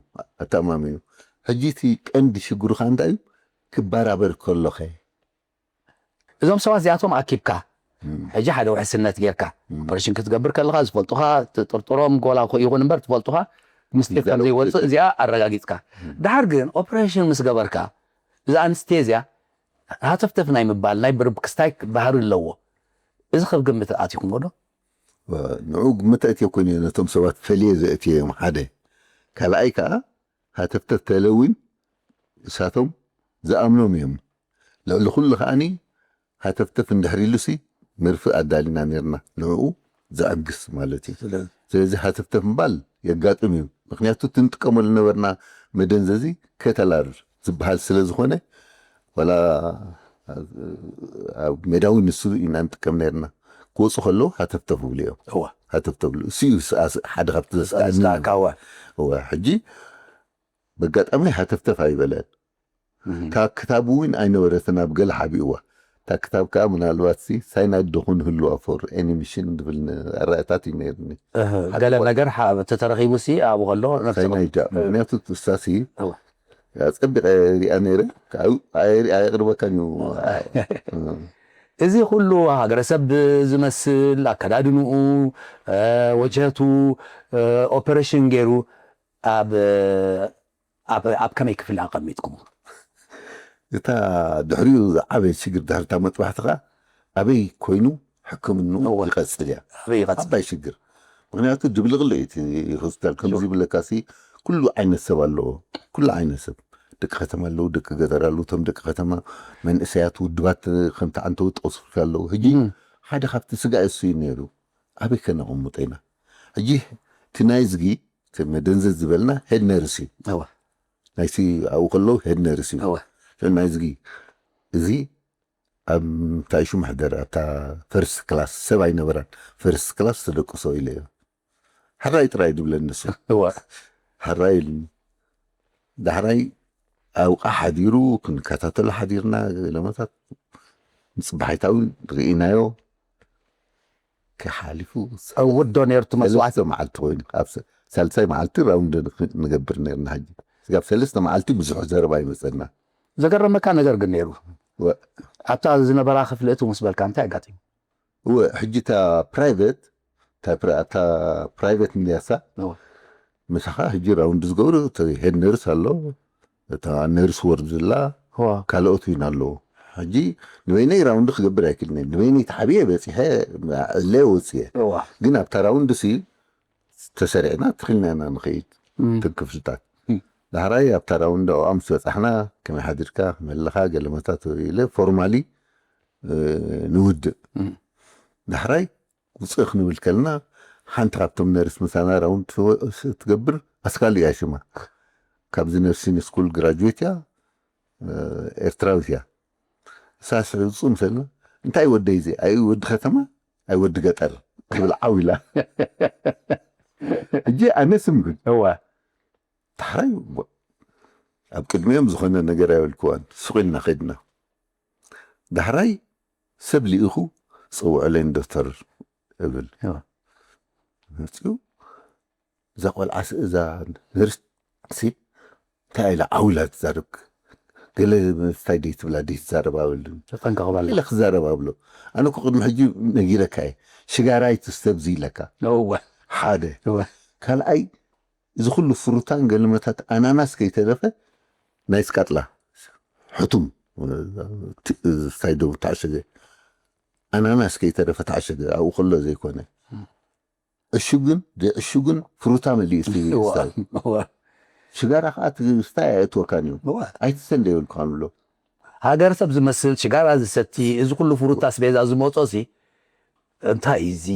ኣተኣማሚኑ ሕጂ እቲ ቀንዲ ሽግሩካ እንታይ እዩ ክበራበር ከሎኸ እዞም ሰባት እዚኣቶም ኣኪብካ ሕጂ ሓደ ውሕስነት ጌርካ ኦፐሬሽን ክትገብር ከለካ ዝፈልጡካ ጥርጥሮም ጎላ ይኹን እምበር ትፈልጡካ ምስጢር ከም ዘይወፅእ እዚኣ ኣረጋጊፅካ ድሓር ግን ኦፐሬሽን ምስ ገበርካ እዚ ኣንስቴዝያ ሃተፍተፍ ናይ ምባል ናይ ብርብ ክስታይ ባህሪ ኣለዎ እዚ ከብ ግምት ኣትኹም ዶ ንዑ ግምት ኣእትዮ ኮይኑ ነቶም ሰባት ፈልየ ዘእትዮም ሓደ ካልኣይ ከዓ ሃተፍተፍ ተለዊን እሳቶም ዝኣምኖም እዮም ልዕሊ ኩሉ ከዓኒ ሃተፍተፍ እንድሕር ኢሉሲ መርፍእ ኣዳሊና ነርና ንዕኡ ዘዕግስ ማለት እዩ ስለዚ ሃተፍተፍ ምባል የጋጥም እዩ ምክንያቱ ትንጥቀመሉ ነበርና መደንዘዚ ከተላር ዝበሃል ስለ ዝኾነ ዋላ ኣብ ሜዳዊ ንሱ ኢና ንጥቀም ነርና ክወፁ ከለዉ ሃተፍተፍ ብሉ እዮም። እዋ ሃተፍተፍ ብሉ እሱ እዩ ስኣ- ሓደ ካብቲ ዘስኣኒ። ስኣካ እዋ እወ፣ ሕጂ በጋጣሚ ሃተፍተፍ ኣይበለን። እታ ክታብ እውን ኣይነበረትን፣ ኣብ ገለ ሓቢእዋ። እታ ክታብ ከዓ ምናልባት ሲ ሳይናይድ ደኹን ህልዋ ፎር ኤኒሚሽን ዝብል ኣረኣእታት እዩ ነይርኒ። ገለ ነገር ተተረኺቡ ሲ ኣብኡ ከሎ ሳይናይድ ምክንያቱ እሳሲ ጸቢቀ ሪኣ ነይረ። ኣየቅርበካን እዩ። እዚ ኩሉ ሃገረሰብ ዝመስል ኣከዳድንኡ፣ ወጀቱ፣ ኦፐሬሽን ገይሩ ኣብ ኣብ ከመይ ክፍሊ ኣቐሚጥኩም? እታ ድሕሪኡ ዝዓበየ ሽግር ድሕሪ እታ መጥባሕቲ ከዓ ኣበይ ኮይኑ ሕክምንኡ ይቐፅል እያ። ኣበይ ይቐፅል? ዓባይ ሽግር። ምክንያቱ ድብልቕልቕ እዩ እቲ ሆስፒታል። ከምዚ ብለካሲ ኩሉ ዓይነት ሰብ ኣለዎ። ኩሉ ዓይነት ሰብ፣ ደቂ ከተማ ኣለዉ፣ ደቂ ገጠር ኣለዉ። እቶም ደቂ ከተማ መንእሰያት ውድባት ከምቲ ዓንተው ጠቕሱ ኣለዉ። ሕጂ ሓደ ካብቲ ስጋእ እሱ እዩ ነይሩ። ኣበይ ከነቕምጦ ኢና? ሕጂ እቲ ናይዝጊ መደንዘዝ ዝበልና ሄድ ነርስ እዩ። ናይቲ ኣብኡ ከለዉ ሄድ ነርስ እዩ። ናይዝጊ እዚ ኣብ እንታይ ሽሙ ሕደር ኣብታ ፈርስት ክላስ ሰብ ኣይነበራን። ፈርስት ክላስ ተደቅሶ ኢለ እዮ። ሕራይ ጥራይ ድብለኒ ንሱ። ሕራይ ኢሉኒ። ዳሕራይ ኣብኡ ሓዲሩ ክንከታተሎ ሓዲርና። ገለመታት ንፅባሒታዊ ርኢናዮ። ክሓሊፉ ዕውት ዶ ነይሩ እቲ መስዋዕቲ? ሰለስተ መዓልቲ ኮይኑ ኣብ ሰ- ሳልሳይ መዓልቲ ራውንድ ንክ- ንገብር ነርና። ሕጂ ስጋብ ሰለስተ መዓልቲ ብዙሕ ዘረባ ይመፀና። ዘገረመካ ነገር ግን ነይሩ። ወ- ኣብታ ዝነበራ ክፍሊ እቱ ምስ በልካ እንታይ ኣጋጢሙ? እወ፣ ሕጂ እታ ፕራይቬት እታ ፕራ- እታ ፕራይቬት እንድያሳ እወ። ምሳኻ ሕጂ ራውንድ ዝገብሩ እቲ ሄድ ነርስ ኣሎ፣ እታ ነርስ ወርድ ዘላ እዋ ካልኦት እውን ኣለዉ። ሕጂ ንበይነይ ራውንድ ክገብር ኣይክልንን። ንበይነይ ተሓቢኤ በፂሐ ዕለ ወፅየ። እዋ ግን ኣብታ ራውንድ ሲ ተሰሪዕና ትኽልና ኢና ንኸይድ። እም። ትክፍልታት ዳሕራይ ኣብታ ራውንድ ኣብኣ ምስ በፃሕና ከመይ ሓዲርካ ከመለኻ ገለመታት ኢለ ፎርማሊ ንውድእ። እም። ዳሕራይ ውፅእ ክንብል ከለና ሓንቲ ካብቶም ነርስ ምሳና ራውንድ ትወ- ትገብር ኣስካሉ እያ ሽማ። ካብዚ ነርሲን ስኩል ግራጁዌት እያ። ኤርትራዊት እያ። እሳ ስሕብ ዝፁም ሰልና እንታይ ወደይ እዚ ኣይ ወዲ ከተማ ኣይ ወዲ ገጠር ትብል ዓው ኢላ። እጂ ኣነ ስም ግን እዋ ዳሕራይ ኣብ ቅድሚኦም ዝኾነ ነገር ኣይበልክዋን። ስቕ ኢልና ከድና። ዳሕራይ ሰብ ልኢኹ ፀውዕለይን ዶክተር እብል። እዋ መፅኡ እዛ ቆልዓ ስ- እዛ ነርስ ሲ እንታይ ኢላ ዓው ኢላ ትዛረብ? ገለ እንታይ ደይ ትብላ ደይ ትዛረብ ኣብልን ተጠንቀቕ በላ ኢለ ክዛረብ ኣብሎ። ኣነ እኮ ቅድሚ ሕጂ ነጊረካ እየ። ሽጋራይ ትስተ ብዚ ኢለካ። እወ ሓደ እወ ካልኣይ እዚ ኩሉ ፍሩታን ገለመታት ኣናናስ ከይተረፈ ናይ ስቃጥላ ሕቱም ሳይዶ ተዓሸገ ኣናናስ ከይተረፈ ተዓሸገ ኣብኡ ከሎ ዘይኮነ ዕሹግን ዘይዕሹግን ፍሩታ መሊኡ ስታይ ሽጋራ ከዓ ትስታይ ኣየእትወካን እዩ ኣይትሰን ደይብልካን ብሎ ሃገር ሰብ ዝመስል ሽጋራ ዝሰቲ እዚ ኩሉ ፍሩታ ኣስቤዛ ዝመፆ ሲ እንታይ እዚ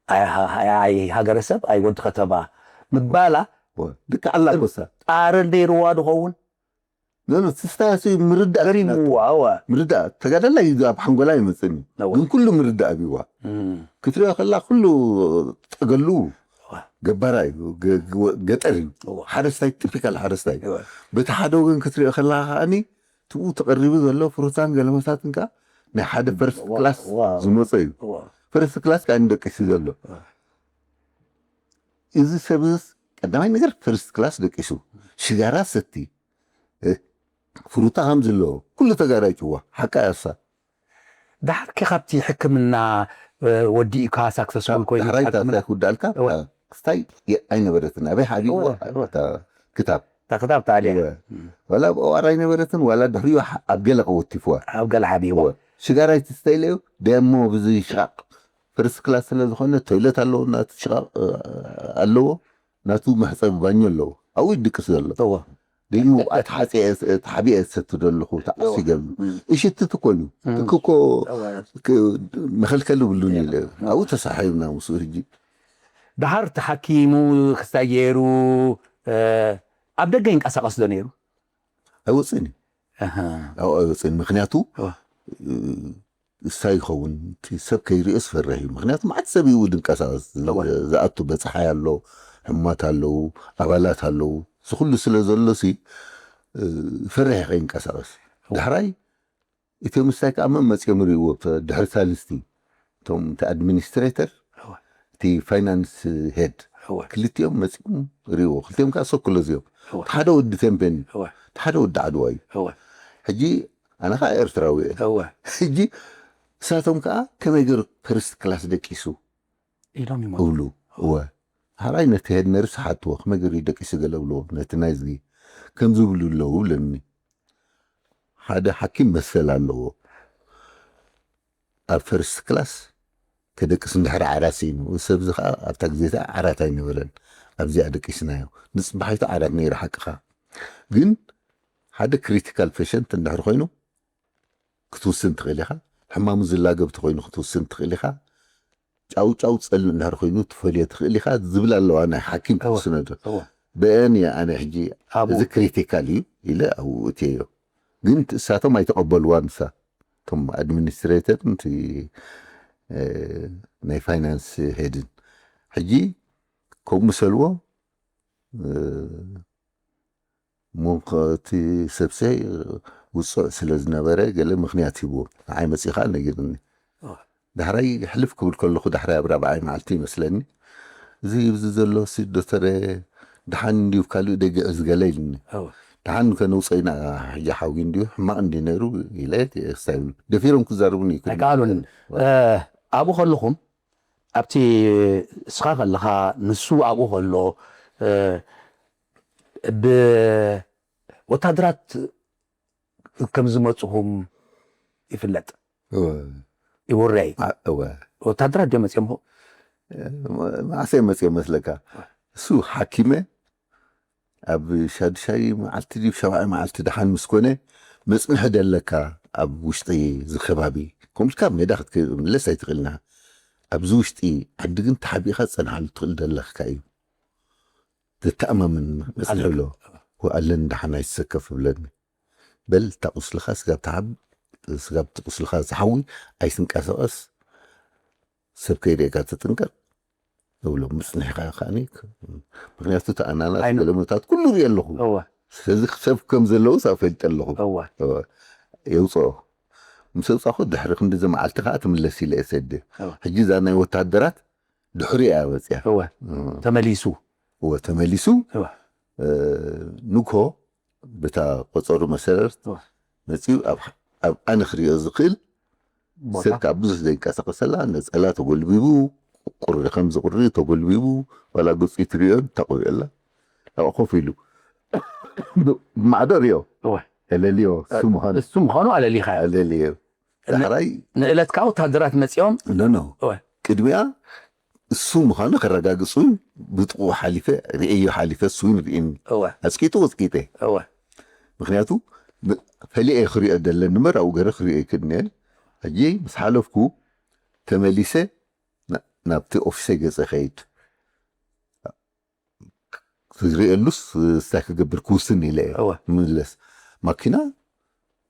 ኣይ ሃገረሰብ ኣይ ወዲ ከተማ ምባላ ድካ ዓላ ኮሳ ጣረ ነይርዋ ድኸውን ኖኖ ትስታይ ምርዳእ ገሪምዋ እዋ ምርዳእ ተጋዳላይ እዩ ኣብ ሓንጎላ ይመፅኒ ግን ኩሉ ምርዳእ ኣብዋ ክትሪኦ ከላ ኩሉ ጠገሉ ገባራ እዩ ገጠር እዩ ሓረስታይ ቲፒካል ሓረስታይ በቲ ሓደ ወገን ክትሪኦ ከላ ከዓኒ ትብኡ ተቐሪቡ ዘሎ ፍሩታን ገለመታትን ከዓ ናይ ሓደ ፈርስት ክላስ ዝመፀ እዩ ፈርስት ክላስ ከዓ ደቂሱ ዘሎ እዚ ሰብስ ቀዳማይ ነገር ፈርስት ክላስ ደቂሱ ሽጋራ ሰቲ ፍሩታ ከም ዘለዎ ኩሉ ተጋራይ ጭዋ ሓቃ ያሳ ዳሕርኪ ካብቲ ሕክምና ወዲእካ ሳክሰስፉል ኮይኑ ዳሕራይ ክውዳልካ ክስታይ ኣይነበረትን ኣበይ ሓዲእዎ ክታብ ክታብ ታዲያ ዋላ ኣብ ኦዋር ኣይነበረትን ዋላ ድሕሪኡ ኣብ ገለ ቀወቲፍዋ ኣብ ገለ ሓዲእዎ ሽጋራይ ትስተይለዩ ደሞ ብዚ ሽቃቅ ፈርስት ክላስ ስለ ዝኾነ ቶይለት ኣለዎ ናቱ ሽቃቅ ኣለዎ ናቱ መሕፀቢ ባኞ ኣለዎ ኣብኡ ይድቅስ ዘሎ ደሞ ተሓቢአ ዝሰቲ ዘለኹ ተዓሲ ገብሉ እሽቲ ትኮሉ ትክኮ መኸልከል ብሉን ኢለ ኣብኡ ተሳሓዩና ምስኡ ሕጂ ድሓር ተሓኪሙ ክስታይ ገይሩ ኣብ ደገ ይንቀሳቀስ ዶ ነይሩ ኣይወፅእን እዩ ኣብኡ ኣይወፅእን ምክንያቱ እሳ ይኸውን እቲ ሰብ ከይሪኦ ዝፈርሕ እዩ። ምክንያቱ ማዕት ሰብ እዩ ድንቀሳቀስ። እወ። ዝኣቱ በፀሓይ ኣሎ፣ ሕማት ኣለዉ፣ ኣባላት ኣለዉ። እዚ ኩሉ ስለ ዘሎ ሲ ፈርሕ ከይንቀሳቀስ። ዳሕራይ እቶም ምስታይ ከዓ መን መፂኦም ሪእዎ? ድሕሪ ሳልስቲ እቶም እቲ ኣድሚኒስትሬተር፣ እቲ ፋይናንስ ሄድ፣ ክልቲኦም መፂኦም ሪእዎ። ክልቲኦም ከዓ ሶክሎዝ እዮም። እቲ ሓደ ወዲ ቴምፔን እዩ፣ እቲ ሓደ ወዲ ዓድዋ እዩ። ሕጂ ኣነ ከዓ ኤርትራዊ እየ። ሕጂ እሳቶም ከዓ ከመይ ገይሩ ፈርስት ክላስ ደቂሱ ኢሎም ይመ እብሉ። እወ፣ ሓራይ ነቲ ሄድ ነርስ ሓትዎ፣ ከመይ ገይሩ ደቂሱ ገለ እብልዎ፣ ነቲ ናይዝጊ ከምዚ ይብሉ ኣለዉ ብለኒ። ሓደ ሓኪም መሰል ኣለዎ። ኣብ ፈርስት ክላስ ከደቅስ እንድሕር ዓራት ስኢኑ፣ እዚ ሰብ እዚ ኸዓ ኣብታ ግዜ እቲኣ ዓራት ኣይነበረን። ኣብዚኣ ደቂስናዮ። ንጽባሒቱ ዓራት ነይሩ ሓቅኻ። ግን ሓደ ክሪቲካል ፔሸንት እንድሕር ኮይኑ ክትውስን ትኽእል ኢኻ። ሕማሙ ዝላገብ ተኾይኑ ክትውስን ትኽእል ኢኻ። ጫው ጫው ጸልእ እንድሕር ኮይኑ ትፈልዮ ትኽእል ኢኻ ዝብል ኣለዋ ናይ ሓኪም እወ፣ ክትውስነሉ። እወ። ብአን እየ ኣነ ሕጂ ኣብኡ። እዚ ክሪቲካል እዩ ኢለ ኣብኡ እትየዮ። ግን እሳቶም ኣይተቐበልዋን እሳ። እቶም ኣድሚኒስትሬተርን እቲ፣ እ፣ ናይ ፋይናንስ ሄድን። ሕጂ ከምኡ ምሰልዎ፣ እ፣ እሞ ከ-፣ እቲ ሰብሰይ ውጹዕ ስለ ዝነበረ ገለ ምኽንያት ሂብዎ። ንዓይ መጺኻ ነጊርኒ። ኦ። ዳሕራይ ሕልፍ ክብል ከለኹ፣ ዳሕራይ ኣብ ራብዓይ መዓልቲ ይመስለኒ፣ "እዚ ኣብዚ ዘሎ ሲ ዶክተር ደሓን እንድዩ፣ ካልእ ደጊዑ ዝገለ" ኢልኒ። ኦ። "ደሓን ከነውፅኦ ኢና፣ ሕጂ ሓዊ እንድዩ፣ ሕማቕ እንድዩ ነይሩ" ኢለ፣ ስታይ ደፊሮም ክዛረቡኒ ኣይከኣሉን። እ፣ ኣብኡ ከለኹም፣ ኣብቲ እስኻ ከለኻ፣ ንሱ ኣብኡ ከሎ፣ እ፣ ብወታደራት ከም ዝመጽኹም ይፍለጥ። እወ። ይውረይ። ኣ-፣ እወ። ወታደራት ድዮም መጺኦም? እ፣ መ-፣ መዓስ እዮም መጺኦም መስለካ? እሱ ሓኪመ ኣብ ሻዱሻይ መዓልቲ ድዩ ሻብዓይ መዓልቲ ደሓን ምስ ኮነ፣ መጽንሒ ደለካ ኣብ ውሽጢ እዚ ከባቢ። ከምኡ ኢልካ ኣብ ሜዳ ክትምለስ ኣይትኽእልና። ኣብዚ ውሽጢ ዓዲ ግን ተሓቢእካ ትጸንሓሉ ትኽእል ደለካ እዩ። ዘተኣማምን መጽንሒ ኣሎ። ኣለካ። ኣለኒ ደሓን ኣይትሰከፍ እብለኒ። በል እታ ቁስልኻ ስጋብ ትሓብ-፣ ስጋብ እቲ ቁስልኻ ዝሓዊ ኣይትንቀሳቐስ፣ ሰብ ከይርእየካ ተጥንቀቕ እብሎ። ምጽንሒኻ ከኣኒ ክ-፣ ምክንያቱ እቲ ኣናናስ ኣይነ- ገለመታት ኩሉ ርእየ ኣለኹ። እወ። ስለዚ ሰብ ከም ዘለዉ ሳብ ፈልጠ ኣለኹ። እወ። እወ። የውፅኦ። ምስ ኣውፃኹ ድሕሪ ክንዲ መዓልቲ ከዓ ትምለስ ኢለ እየ ሰደ። እወ። ሕጂ እዛ ናይ ወታደራት ድሕሪ እያ መፅያ። እወ። እም። ተመሊሱ። እወ፣ ተመሊሱ። እወ። እ፣ ንግሆ ብታ ቆጸሩ መሰረት እወ። መጺኡ ኣብ፣ ኣብ ኣነ ክሪኦ ዝኽእል ቦታ። ሰብ ካብ ብዙሕ ዘይንቀሳቐሰላ ነጸላ ተጎልቢቡ፣ ቁሪ ከምዚ ቁሪ ተጎልቢቡ፣ ዋላ ገጹ ትሪኦ ተቆቢኣላ። ኣብኡ ኮፍ ኢሉ። ብ-፣ ብማዕዶ ሪኦ። እወ። ኣለልዮ፣ እሱ ምዃኑ። እሱ ምዃኑ ኣለሊኻ። ኣለልዮ። ዳሕራይ ንእለት ከዓ ወታደራት መጺኦም። ኖ፣ ኖ። እወ። ቅድሚያ እሱ ምዃኑ ከረጋግጹ ብጥቕኡ ሓሊፈ ርእዮ ሓሊፈ እሱ እውን ርእኒ። እወ። ኣጽቂጡ ቅጽቂጠ። እወ። ምኽንያቱ ብ-፣ ፈሊኤ ክሪኦ ደለኒ እምበር ኣብኡ ገይረ ክሪኦ ይክእልኒ እየ። ሕጂ ምስ ሓለፍኩ ተመሊሰ ና-፣ ናብቲ ኦፊሰይ ገጸ ከይድ። ዝርእየሉስ እንታይ ክገብር ክውስን ኢለ እየ። እወ። ምለስ ማኪና፣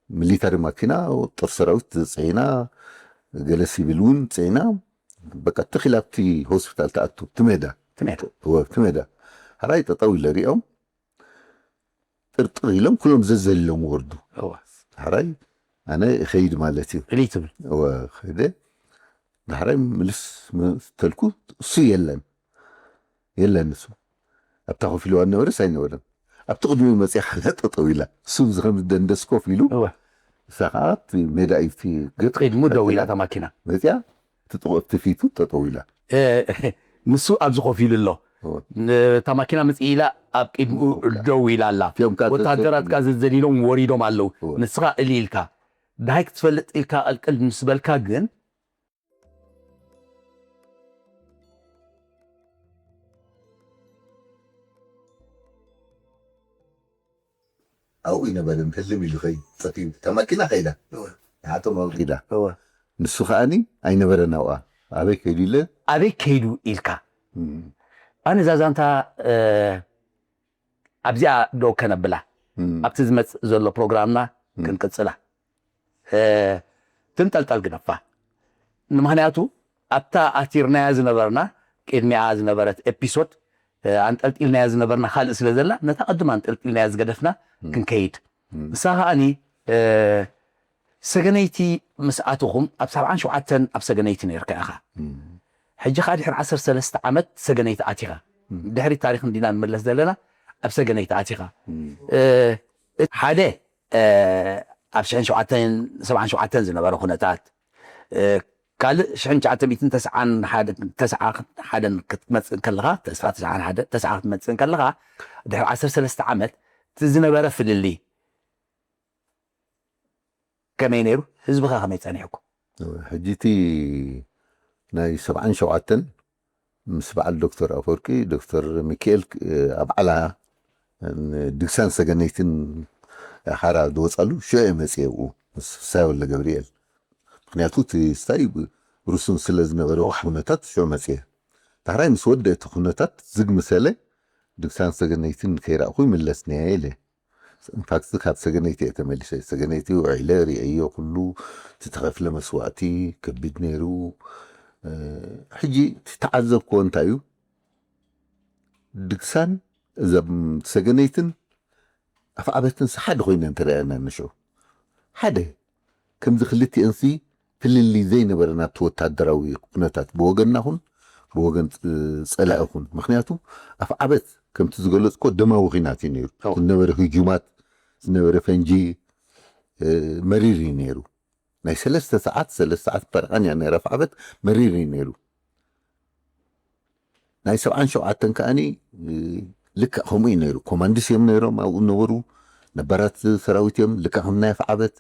ሚሊታሪ ማኪና፣ ጦር ሰራዊት ጽዒና፣ ገለ ሲቪል እውን ጽዒና፣ በቃ ትኺል ኣብቲ ሆስፒታል ትኣቱ፣ እቲ ሜዳ። እቲ ሜዳ። እወ፣ እቲ ሜዳ። ሕራይ ጠጠው ኢለ ሪኦም፣ ጥርጥር ኢሎም ኩሎም ዘዘሊሎም ወርዱ። እወ። ሕራይ ኣነ እኸይድ ማለት እዩ። እልይ ትብል። እወ፣ ከይደ። ዳሕራይ ምልስ ምስ ተልኩ እሱ የለን። የለን እሱ። ኣብታ ኮፍ ኢልዋ ነበረስ ኣይነበረን። ኣብቲ ቅድሚኡ መፅያ ሓላ ጠጠው ኢላ። እሱ እዚ ከም ደንደስ ኮፍ ኢሉ፣ እወ። እሳ ከዓ ኣብቲ ሜዳ እዩ፣ እቲ ገፅ ቅድሙ ደው ኢላ እታ ማኪና። መፅያ፣ እቲ ጥቑ-፣ ኣብቲ ፊቱ ጠጠው ኢላ። እ፣ ንሱ ኣብዚ ኮፍ ኢሉ ኣሎ። እወ። ን-፣ እታ ማኪና መፅእ ኢላ ኣብ ቅድሚኡ እወ። ደው ኢላ ኣላ። እቲኦም ከዓ ወታደራት ተሰ-፣ ከዓ ዘዘሊሎም ወሪዶም ኣለዉ። እወ። ንስኻ እሊ ኢልካ። ደሃይ ክትፈልጥ ኢልካ ቀልቅል ምስ በልካ ግን፣ ኣብኡ ይነበረ፣ ህልም ኢሉ ኸይድ፣ ጠፊኡ። እታ ማኪና ኸይዳ። እወ። ንሓቶም ኣውሪዳ። እወ። ንሱ ኸኣኒ ኣይነበረን ኣብኣ። ኣበይ ከይዱ ኢለ? ኣበይ ከይዱ ኢልካ? እም። ኣነ እዛ ዛንታ፣ እ፣ ኣብዚኣ ደው ከነብላ። እም። ኣብቲ ዝመጽእ ዘሎ ፕሮግራምና እም። ክንቅጽላ። እ፣ ትንጠልጠል ግደፋ። ንምኽንያቱ ኣብታ ኣቲርናያ ዝነበርና ቅድሚኣ ዝነበረት ኤፒሶድ፣ እ፣ ኣንጠልጢልናያ ዝነበርና ካልእ ስለ ዘላ፣ ነታ ቅድም ኣንጠልጢልናያ ዝገደፍና ክንከይድ። ንሳ ከኣኒ፣ እ፣ ሰገነይቲ ምስ ኣተኹም ኣብ ሰብዓን ሸውዓተን ኣብ ሰገነይቲ ነይርካ ኢኻ። ሕጂ ከኣ ድሕሪ ዓሰርተ ሰለስተ ዓመት ሰገነይቲ ኣቲኻ። ድሕሪ ታሪኽ እንዲና ንመለስ ዘለና፣ ኣብ ሰገነይቲ ኣቲኻ። እ፣ እቲ ሓደ፣ እ፣ ኣብ ሽሕን ሸውዓተን ሰብዓን ሸውዓተን ዝነበረ ኩነታት፣ እ፣ ካልእ ሽሕን ትሽዓተ ሚእትን ተስዓን ሓደ፣ ተስዓ ሓደን ክትመጽእ ከለኻ፣ ተስዓ ተስዓን ሓደ፣ ተስዓ ክትመጽእ ከለኻ፣ ድሕሪ ዓሰርተ ሰለስተ ዓመት እቲ ዝነበረ ፍልልይ ከመይ ነይሩ? ህዝብኻ ከመይ ጸኒሕኩ? ሕጂ እቲ ናይ ሰብዓን ሸውዓተን ምስ በዓል ዶክተር ኣፈወርቂ፣ ዶክተር ሚካኤል፣ እ፣ ኣብ ዓላ፣ እ፣ ድግሳን ሰገነይትን ሓራ ዝወጻሉ ሽዑ እየ መጽየ ኣብኡ ምስ ፍስሃ ወልደ ገብርኤል። ምኽንያቱ እቲ ስታይ ርሱን ስለ ዝነበረ ኩነታት ሽዑ መጽየ። ዳሕራይ ምስ ወደ እቲ ኩነታት ዝግ ምሰለ ድግሳን ሰገነይትን ከይረእኹ ይምለስ ነየ ኢለ። ኢንፋክት ካብ ሰገነይቲ እየ ተመሊሰ። ሰገነይቲ ውዒለ ርእየዮ ኩሉ እቲ ተኸፍለ መስዋእቲ ከቢድ ነይሩ። እ፣ ሕጂ እቲ ተዓዘብክዎ እንታይ እዩ? ድግሳን እዞም ሰገነይትን ኣፍዓበትን ሓደ ኮይነን ተረኣየና ንሽዑ። ሓደ ከምዚ ክልቲኤንሲ ፍልልይ ዘይነበረ ናብቲ ወታደራዊ ኩነታት ብወገንና ኹን ብወገን ፅ-፣ ጸላኢ ኹን። ምኽንያቱ ኣፍዓበት ከምቲ ዝገለጽኮ ደማዊ ኹናት እዩ ነይሩ። እዎ። ዝነበረ ህጁማት፣ ዝነበረ ፈንጂ፣ እ፣ መሪር እዩ ነይሩ። ናይ ሰለስተ ሰዓት፣ ሰለስተ ሰዓት ፈረቓን እያ ነይራ ኣፍዓበት፣ መሪር እዩ ነይሩ። ናይ ሰብዓን ሸውዓተን ከኣኒ፣ እ፣ ልክዕ ከምኡ እዩ ነይሩ። ኮማንድስ እዮም ነይሮም ኣብኡ ነበሩ፣ ነባራት ሰራዊት እዮም፣ ልክዕ ከም ናይ ኣፍዓበት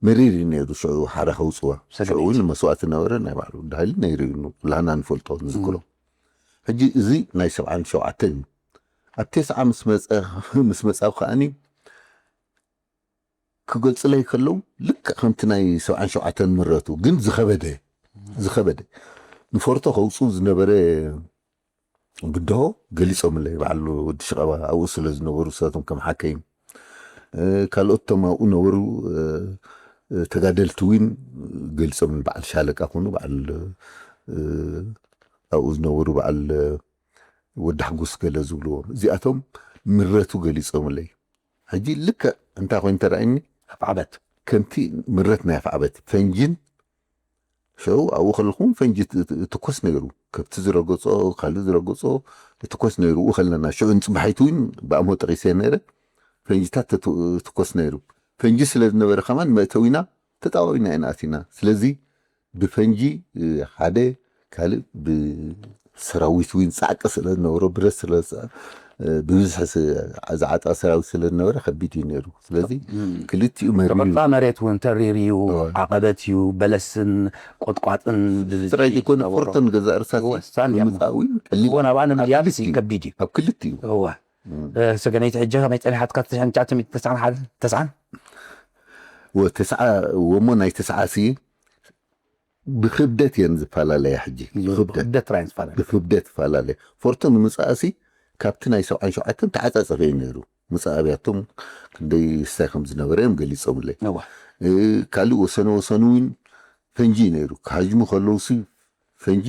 መሪር እዩ ነይሩ። ሽዑ ሓራ ከውፅዋ፣ ሰገነይቲ። ሽዑ እውን መስዋእቲ ነበረ፣ ናይ ባዕሉ እንዳ ሃይሊ ነይሩ እዩ፣ ኩላህና ንፈልጦ፣ ንዝክሮ። ሕጂ እዚ ናይ ሰብዓን ሸውዓተን እዩ። ኣብ ተስዓ ምስ መፀ-፣ ምስ መጻው ከኣኒ ክገልፅለይ ከለዉ ልክዕ ከምቲ ናይ ሰብዓን ሸውዓተን ምረቱ፣ ግን ዝኸበደ፣ ዝኸበደ። ንፎርቶ ከውፅኡ ዝነበረ ብድሆ ገሊጾምለይ፣ በዓል ወዲ ሽቐባ ኣብኡ ስለ ዝነበሩ፣ ንሳቶም ከም ሓከይም፣ እ፣ ካልኦት እቶም ኣብኡ ነበሩ፣ እ፣ እ፣ ተጋደልቲ እውን ገሊጾምለይ፣ በዓል ሻለቃ ኮኑ፣ በዓል፣ እ፣ ኣብኡ ዝነበሩ በዓል ወዲ ሓጎስ ገለ ዝብልዎም፣ እዚኣቶም ምረቱ ገሊጾምለይ። ሕጂ ልክዕ እንታይ ኮይኑ ተራእየኒ? ኣፍዓበት። ከምቲ ምረት ናይ ኣፍዓበት፣ ፈንጂን ሽዑ ኣብኡ ከለኹም ፈንጂ ት-፣ ት-፣ ትኮስ ነይሩ። ከብቲ ዝረገጾ፣ ካልእ ዝረገጾ ትኮስ ነይሩ። ኣብኡ ከለና ሽዑ ንጽባሒቱ እውን ብኣምሆ ጠቒሰ ነይረ። ፈንጂታት ትት-፣ ትኮስ ነይሩ። ፈንጂ ስለ ዝነበረ ከማን መእተዊና ተጣባቢና ኢና ኣቲና። ስለዚ ብፈንጂ፣ እ፣ ሓደ ካልእ ብሰራዊት እውን ጻዕቂ ስለ ዝነበሮ፣ ብረት ስለ ዝጸ-፣ እ፣ ብብዝሒ ስ-፣ ዝዓጣ ሰራዊት ስለ ዝነበረ ከቢድ እዩ ነይሩ። ስለዚ እም። ክልቲኡ መሪር እዩ። ተቐጣ መሬት እውን ተሪር እዩ፣ እወ። ዓቐበት እዩ፣ በለስን ቆጥቋጥን ብብዝሒ ጥራይ ዘይኮነ ዝነበሮ። ፎርተን ገዛ እርሳስ እወ፣ ሳን እያ። ብምጻእ እውን ቀሊል እወ፣ ናብኣ ንምልያስ ክልቲኡ። ከቢድ እዩ። ኣብ ክልቲኡ። እወ። እም። እ፣ ሰገነይቲ ሕጂ ከመይ ጸኒሓትካ? ትሽዓን ትሽዓተ ሚእትን ተስዓን ሓደ፣ ተስዓን? ወ-፣ ተስዓ፣ ወሞ ናይ ተስዓ ሲ ብክብደት እየን ዝፈላለያ ሕጂ። ብክብደት። ብክብደት ጥራይ እየን ዝፈላለያ። ብክብደት ይፈላለያ። ፎርቶ ንምጻእሲ ካብቲ ናይ ሰብዓን ሸውዓተን ተዓጻጸፈ እዩ ነይሩ። መጻእብያቶም ክንደይ ስታይ ከም ዝነበረ እዮም ገሊጾምለይ። እዋ። እ፣ ካልእ ወሰነ ወሰኑ እውን ፈንጂ እዩ ነይሩ። ክሃጅሙ ከለውሲ ፈንጂ፣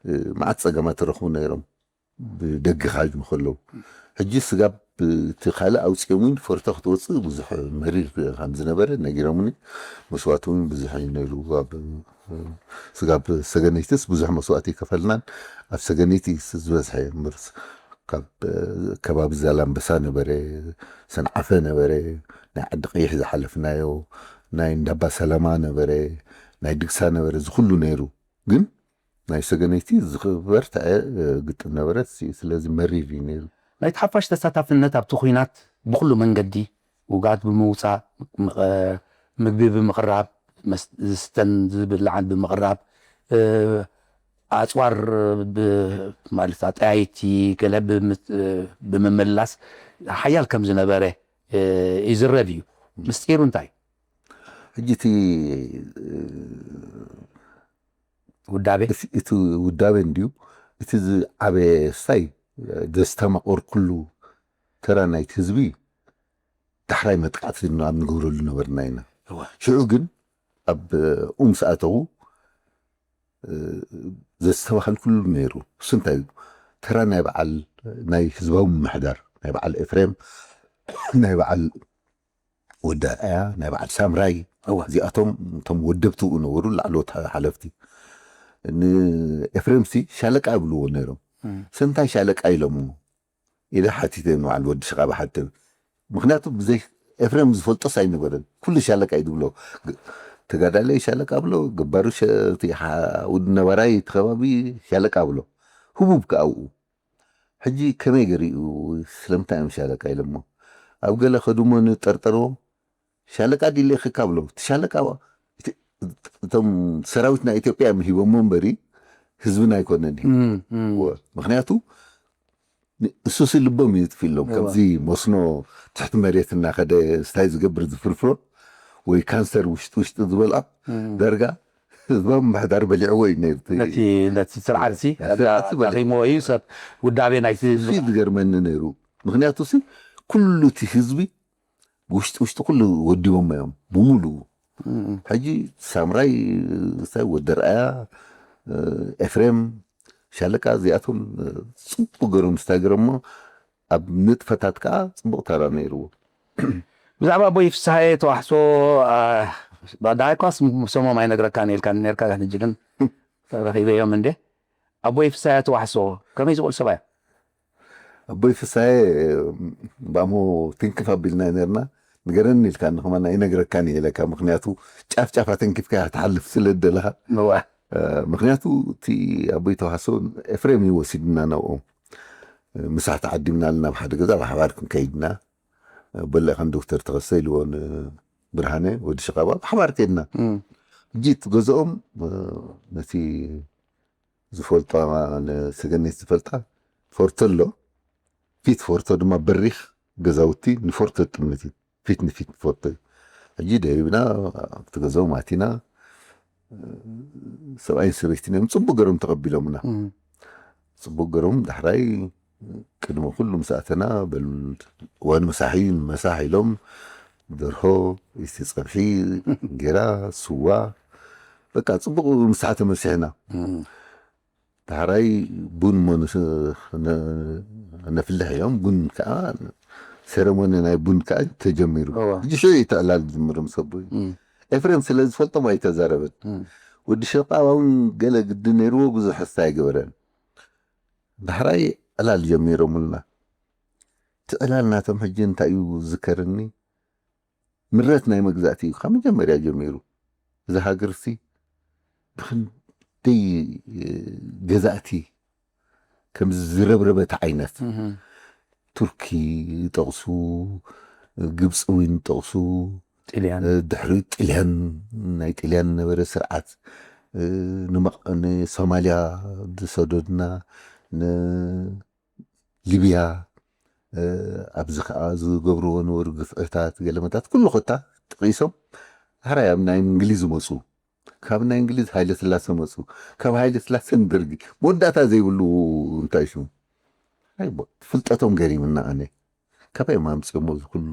እ፣ መዓት ጸገማት ይረኽቡ ነይሮም። ብደገ ክሃጅሙ ከለዉ። ሕጂ ስጋብ እቲ ካልእ ኣውጺኦም እውን ፎርቶ ክትወጽእ ብዙሕ መሪር ከም ዝነበረ ነጊሮምኒ። መስዋእቲ እውን ብዙሕ እዩ ነይሩ። ኣብ ስጋብ ሰገነይትስ ብዙሕ መስዋእቲ ይከፈልናን ኣብ ሰገነይቲ ዝበዝሐ እምበር ካብ ከባቢ ዛላምበሳ ነበረ፣ ሰንዓፈ ነበረ፣ ናይ ዓዲ ቀይሕ ዝሓለፍናዮ፣ ናይ እንዳባ ሰላማ ነበረ፣ ናይ ድግሳ ነበረ፣ እዚ ኩሉ ነይሩ። ግን ናይ ሰገነይቲ ዝኽበር ተዐ ግጥም ነበረት። ሲ-፣ ስለዚ መሪር እዩ ነይሩ። ናይቲ ሓፋሽ ተሳታፍነት ኣብቲ ኲናት ብኹሉ መንገዲ ውግኣት ብምውጻእ፣ ምቐ-፣ ምግቢ ብምቕራብ፣ መስ-፣ ዝስተን ዝብላዕን ብምቕራብ፣ እ፣ ኣጽዋር ብ-፣ ማለት ኣጠያይቲ ገለ ብምት-፣ ብምምላስ ሓያል ከም ዝነበረ፣ እ፣ ይዝረብ እዩ። ምስጢሩ እንታይ እዩ? ሕጂ እቲ፣ እ፣ ውዳቤ? እቲ፣ እቲ ውዳቤ እንድዩ፣ እቲ ዝዓበየ ስታይ ዘስተማቕር ኩሉ ተራ ናይቲ ህዝቢ ዳሕራይ መጥቃዕቲ ን-፣ ኣብ ንገብረሉ ነበርና ኢና። እወ። ሽዑ ግን ኣብ ኡም ሰኣተኹ ዘስተባኸልኩሉ ነይሩ። እሱ እንታይ እዩ? ተራ ናይ በዓል ናይ ህዝባዊ ምምሕዳር ናይ በዓል ኤፍሬም፣ ናይ በዓል ወዲ ኣያ፣ ናይ በዓል ሳምራይ፣ እዚኣቶም እቶም ወደብትኡ ነበሩ፣ ላዕለዎት ሓለፍቲ። ንኤፍሬምሲ ሻለቃ ይብልዎ ነይሮም። ስንታይ ሻለቃ ኢሎምዎ ኢለ ሓቲተ፣ ንበዓል ወዲ ሸቓባ ሓቲተ። ምኽንያቱ ብዘይ ኤፍሬም ዝፈልጦስ ኣይነበረን። ኩሉ ሻለቃ እዩ ዝብሎ። ተጋዳላይ ሻለቃ ብሎ፣ ገባሩ ወዲ ነባራይ እቲ ከባቢ ሻለቃ ብሎ። ህቡብ ከኣ ኣብኡ። ሕጂ ከመይ ገይሩ እዩ፣ ስለምንታይ እዮም ሻለቃ ኢሎሞ? ኣብ ገለ ከዱሞ ንጠርጠርዎ፣ ሻለቃ ድሌኽካ ብሎ። እቲ ሻለቃ እቶም ሰራዊት ናይ ኢትዮጵያ እዮም ሂቦሞ እምበሪ ህዝብና ኣይኮነን። ምክንያቱ እሱሲ ልቦም እዩ ይጥፊሎም። ከምዚ መስኖ ትሕቲ መሬት እናኸደ ስታይ ዝገብር ዝፍርፍሮ ወይ ካንሰር ውሽጢ ውሽጢ ዝበልዖ ዳርጋ ህዝባዊ ምምሕዳር በሊዕዎ እዩ ነይሩ። ነቲ ነቲ ስርዓትሲ ኣዳኺምዎ እዩ። ሰብ ውዳቤ ናይቲ እሱ ዝገርመኒ ነይሩ። ምክንያቱ ሲ ኩሉ እቲ ህዝቢ ውሽጢ ውሽጢ ኩሉ ወዲቦሞ እዮም ብሙሉ። ሕጂ ሳምራይ፣ ሳይ ወዲ ርኣያ፣ ኤፍሬም፣ ሻለቃ እዚኣቶም ጽቡቅ ገሮም ስታይ ገሮሞ ኣብ ንጥፈታት ከዓ ጽቡቅ ተራ ነይርዎ። ብዛዕባ ኣቦይ ፍስሃየ ተዋሕሶ ዳይኳስ ሰሞም ኣይነግረካን ኢልካ ነርካ ሕጂ ግን ረኺበዮም እንዴ? ኣቦይ ፍስሃየ ተዋሕሶ ከመይ ዝበሉ ሰብኣይ? ኣቦይ ፍስሃየ ባሞ ትንክፍ ኣቢልና ነርና። ንገረኒ ኢልካ ንኸማና ይነግረካን እየ ኢለካ። ምክንያቱ ጫፍ ጫፍ ኣተንኪፍካ ትሓልፍ ስለ ደለኻ። ምክንያቱ እቲ ኣቦይ ተዋሕሶ ኤፍሬም እዩ ወሲድና ናብኦም። ምሳሕ ተዓዲምና ናብ ሓደ ገዛ ብሓባር ክንከይድና። በለ ከም ዶክተር ተኸስተ ኢልዎ ንብርሃነ ወዲ ሸቓባ ብሓባር ከይድና። ሕጂ እቲ ገዝኦም ነቲ ዝፈልጣ ንሰገነት ዝፈልጣ ፎርቶ ኣሎ። ፊት ፎርቶ ድማ በሪኽ ገዛውቲ ንፎርቶ ጥምት እዩ። ፊት ንፊት ፎርቶ እዩ። ሕጂ ደሪብና ኣብቲ ገዛኦም ኣቲና። ሰብኣይን ሰበይትን እዮም ጽቡቅ ገሮም ተቐቢሎምና። ጽቡቅ ገሮም ዳሕራይ ቅድሚ ኩሉ ምስ ኣተና በል እዋን ምሳሕ እዩ ንመሳሕ ኢሎም ደርሆ፣ ኢስቲ ጸብሒ፣ እንጌራ፣ ስዋ፣ በቃ ጽቡቅ ምሳሕ ተመሲሕና። ዳሕራይ ቡን እሞ ነፍልሕ እዮም። ቡን ከዓ ሰረሞኒ ናይ ቡን ከዓ ተጀሚሩ። ሕጂ ሽዑ እዩ ተዕላል ዝምርም ሰቡ ኤፍሬም ስለ ዝፈልጦም ኣይተዛረበን። ወዲ ሸቃባ እውን ገለ ግዲ ነይርዎ ብዙሕ ሕስታ ኣይገበረን። ዳሕራይ ዕላል ጀሚሮምልና። እቲ ዕላል ናቶም ሕጂ እንታይ እዩ ዝከርኒ? ምረት ናይ መግዛእቲ እዩ ካብ መጀመርያ ጀሚሩ። እዚ ሃገርሲ ብክንደይ ገዛእቲ ከም ዝረብረበት ዓይነት ቱርኪ ጠቕሱ፣ ግብፂ እውን ጠቕሱ፣ ጥልያን ድሕሪ ጥልያን ናይ ጥልያን ነበረ ስርዓት ንሶማልያ ዝሰደዱና፣ ንሊብያ ኣብዚ ከዓ ዝገብርዎ ነበሩ ግፍዕታት ገለመታት ኩሉ ኮታ ጠቒሶም ሕራይ ኣብ ናይ እንግሊዝ መፁ። ካብ ናይ እንግሊዝ ሃይለ ስላሰ መፁ። ካብ ሃይለ ስላሰ ንደርጊ መወዳእታ ዘይብሉ እንታይ ሽሙ ፍልጠቶም ገሪምና። ኣነ ካበይ ማምፅኦሞ ዝኩሉ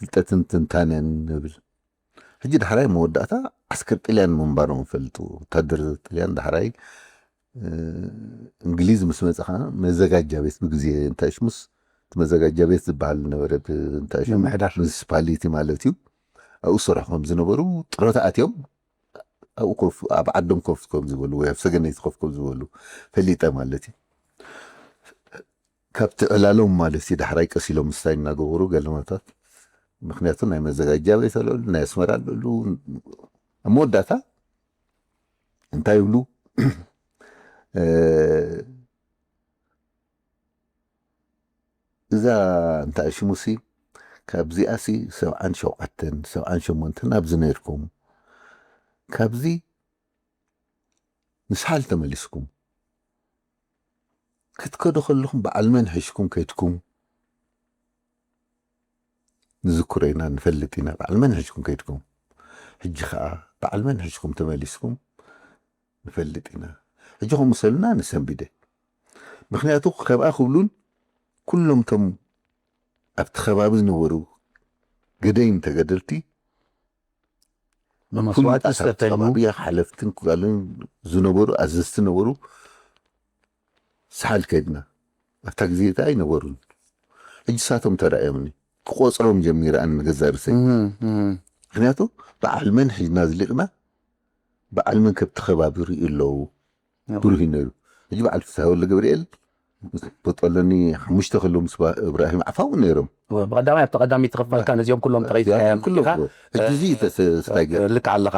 ፍልጠትን ትንታነን ንብል። ሕጂ ዳሕራይ መወዳእታ ዓስከር ጥልያን ምንባሮም ፈልጡ። ወታደር ጥልያን ዳሕራይ እንግሊዝ ምስ መፀ ከዓ መዘጋጃ ቤት ብግዜ እንታይ ሽሙስ እቲ መዘጋጃ ቤት ዝበሃል ነበረ እንታይ ሽሙ ምምሕዳር ሙኒሲፓሊቲ ማለት እዩ። ኣብኡ ዝሰርሑ ከም ዝነበሩ ጥሮታ ኣትዮም ኣብኡ ኮፍ ኣብ ዓዶም ኮፍ ከም ዝበሉ ወይ ኣብ ሰገነይቲ ኮፍ ከም ዝበሉ ፈሊጠ ማለት እዩ። ካብቲ ዕላሎም ማለት እዩ ዳሕራይ ቀስ ኢሎም ምስታይ እናገበሩ ገለመታት ምክንያቱ ናይ መዘጋጃ ቤት ኣለሉ ናይ ኣስመራ ኣለሉ ኣብ መወዳእታ እንታይ ይብሉ እዛ እንታይ ሽሙሲ ካብዚኣሲ ሰብዓን ሸውዓተን ሰብዓን ሸሞንተን ኣብዚ ነርኩም ካብዚ ንስሓል ተመሊስኩም ክትከዱ ከለኹም በዓል መን ሒዝኩም ከድኩም ንዝክሮ ኢና ንፈልጥ ኢና በዓል መን ሒዝኩም ከድኩም ሕጂ ከዓ በዓል መን ሒዝኩም ተመሊስኩም ንፈልጥ ኢና ሕጂ ከምኡ ሰሉና ንሰንቢደ ምክንያቱ ከምኣ ክብሉን ኩሎም ቶም ኣብቲ ከባቢ ዝነበሩ ገደይም ተገደልቲ ብመስዋእቲ ዝተፈልዩ። ሓለፍትን ክጋሉን ዝነበሩ ኣዘዝቲ ነበሩ። ሰሓል ከድና ኣብታ ግዜ እታ ኣይነበሩን። ሕጂ ሳቶም ተራእዮምኒ ክቆፅሮም ጀሚረ ኣነ ንገዛ ርእሰይ። ምክንያቱ በዓል መን ሒዝና ዝሊቕና፣ በዓል መን ከብቲ ከባቢ ርእዩ ኣለዉ። ብሩህ እዩ ነይሩ። ሕጂ በዓል ፍስሃ ወልደ ገብርኤል በጠለኒ ሓሙሽተ ክሎ ምስ እብራሂም ዓፋው ነይሮም። ብቐዳማይ ኣብቲ ቀዳሚ ተኸፋልካ ነዚኦም ኩሎም ተቐይስካዮም። ሕጂ ስታይገር ልክ ኣለኻ።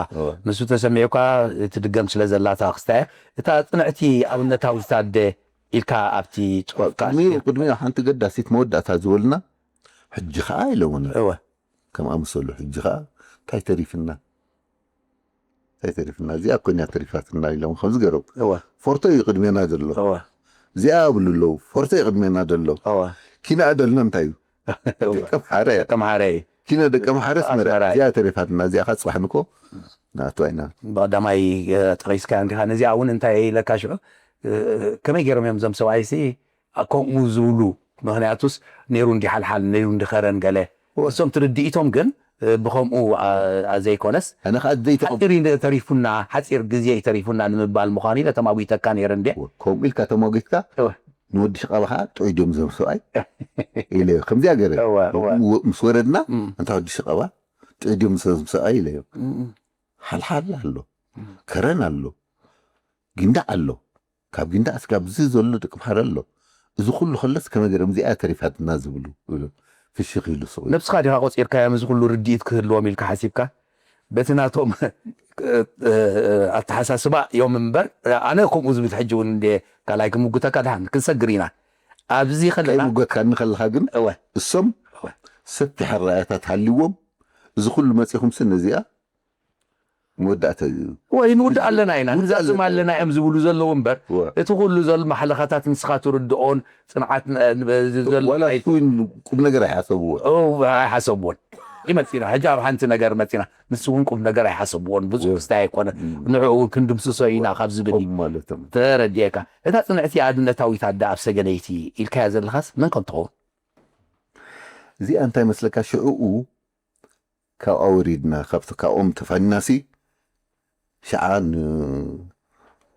ንሱ ተሰሚዑካ እቲ ድገም ስለ ዘላታ ክስታየ እታ ጽንዕቲ ኣብነታዊ ስታደ ኢልካ ኣብቲ ጽሑፍካ ቅድሚኡ ሓንቲ ገዳሲት መወዳእታ ዝበልና ሕጂ ኸዓ ኢሎምና። እወ። ከም ኣምሰሉ ሕጂ ኸዓ እንታይ ተሪፍና? እንታይ ተሪፍና? እዚኣ እኮ እያ ተሪፋትና ኢሎም ከም ዝገረቡ። እወ። ፎርቶ እዩ ቅድሜና ዘሎ። እወ። እዚኣ ኣብሉ ኣለዉ። ፎርቶ እዩ ቅድሜና ዘሎ። እወ። ኪና ደልና እንታይ እዩ? ደቀምሓረ። ደቀምሓረ እዩ። ኪና ደቀምሓረ ኣስመራ። ኣስመራ እዩ። እዚኣ ተሪፋትና። እዚኣ ኸዓ ጽባሕ ንኮ ንኣትዋ ኢና። ብቐዳማይ ጠቒስካያ እንዲኻ። ነዚኣ እውን እንታይ ኢለካ ሽዑ፣ ከመይ ገይሮም እዮም እዞም ሰብኣይሲ ከምኡ ዝብሉ? ምኽንያቱስ ነይሩ እንዲ ሓልሓል፣ ነይሩ እንዲ ኸረን ገለ። እሶም ትርድኢቶም ግን ብኸምኡ ዘይኮነስ፣ ሓጺር ተሪፉና፣ ሓጺር ግዜ ተሪፉና ንምባል ምዃኑ ኢለ ተማጒተካ ነይረ እንዴ? ከምኡ ኢልካ ተማጒትካ፣ ንወዲ ሽቓባ ኸዓ ጥዑይ ድዮም እዞም ሰብኣይ ኢለ። ከምዚኣ ገይረ ምስ ወረድና፣ እንታ ወዲ ሽቓባ ጥዑይ ድዮም እዞም ሰብኣይ ኢለ። ሓልሓል ኣሎ፣ ከረን ኣሎ፣ ጊንዳዕ ኣሎ። ካብ ጊንዳዕ ስጋብ እዚ ዘሎ ደቂ ምሓረ ኣሎ። እዚ ኩሉ ከለስ ከመይ ገይሮም እዚኣ ተሪፋትና ዝብሉ ይብሉ። ፍሽኽ ኢሉ ስቕ ኢሉ። ነብስኻ ዲኻ ቆጺርካዮም እዚ ኩሉ ርድኢት ክህልዎም ኢልካ ሓሲብካ? በቲ ናቶም ኣተሓሳስባ እዮም እምበር፣ ኣነ ከምኡ ዝብል ሕጂ እውን እንደ ካልኣይ ክምጉተካ ድሓን ክንሰግር ኢና። ኣብዚ ከለና ከይምጎትካኒ ከለኻ ግን እወ። እሶም እወ። ሰፊሕ ኣረኣእያታት ሃልዎም እዚ ኩሉ መጺኹምሲ ነዚኣ መወዳእታ እዩ። ወይ ንውድእ ኣለና ኢና ንዛዝም ኣለና እዮም ዝብሉ ዘለዉ እምበር እቲ ኩሉ ዘሎ ማሕለኻታት ንስኻ ትርድኦን ጽንዓት ቁም ነገር ኣይሓሰብዎ ኣይሓሰብዎን። ይመጽና ሕጂ ኣብ ሓንቲ ነገር መጽና ንሱ እውን ቁም ነገር ኣይሓሰብዎን ብዙሕ ክስታይ ኣይኮነ። ንዕኡ እውን ክንድምስሶ ኢና ካብ ዝብል ማለት ተረድኤካ። እታ ጽንዕቲ ኣብነታዊት ኣደ ኣብ ሰገነይቲ ኢልካያ ዘለኻስ መን ከም ትኸውን? እዚኣ እንታይ መስለካ ሽዕኡ ካብኣ ወሪድና ካብቲ ካብኦም ተፋኒናሲ ሸዓ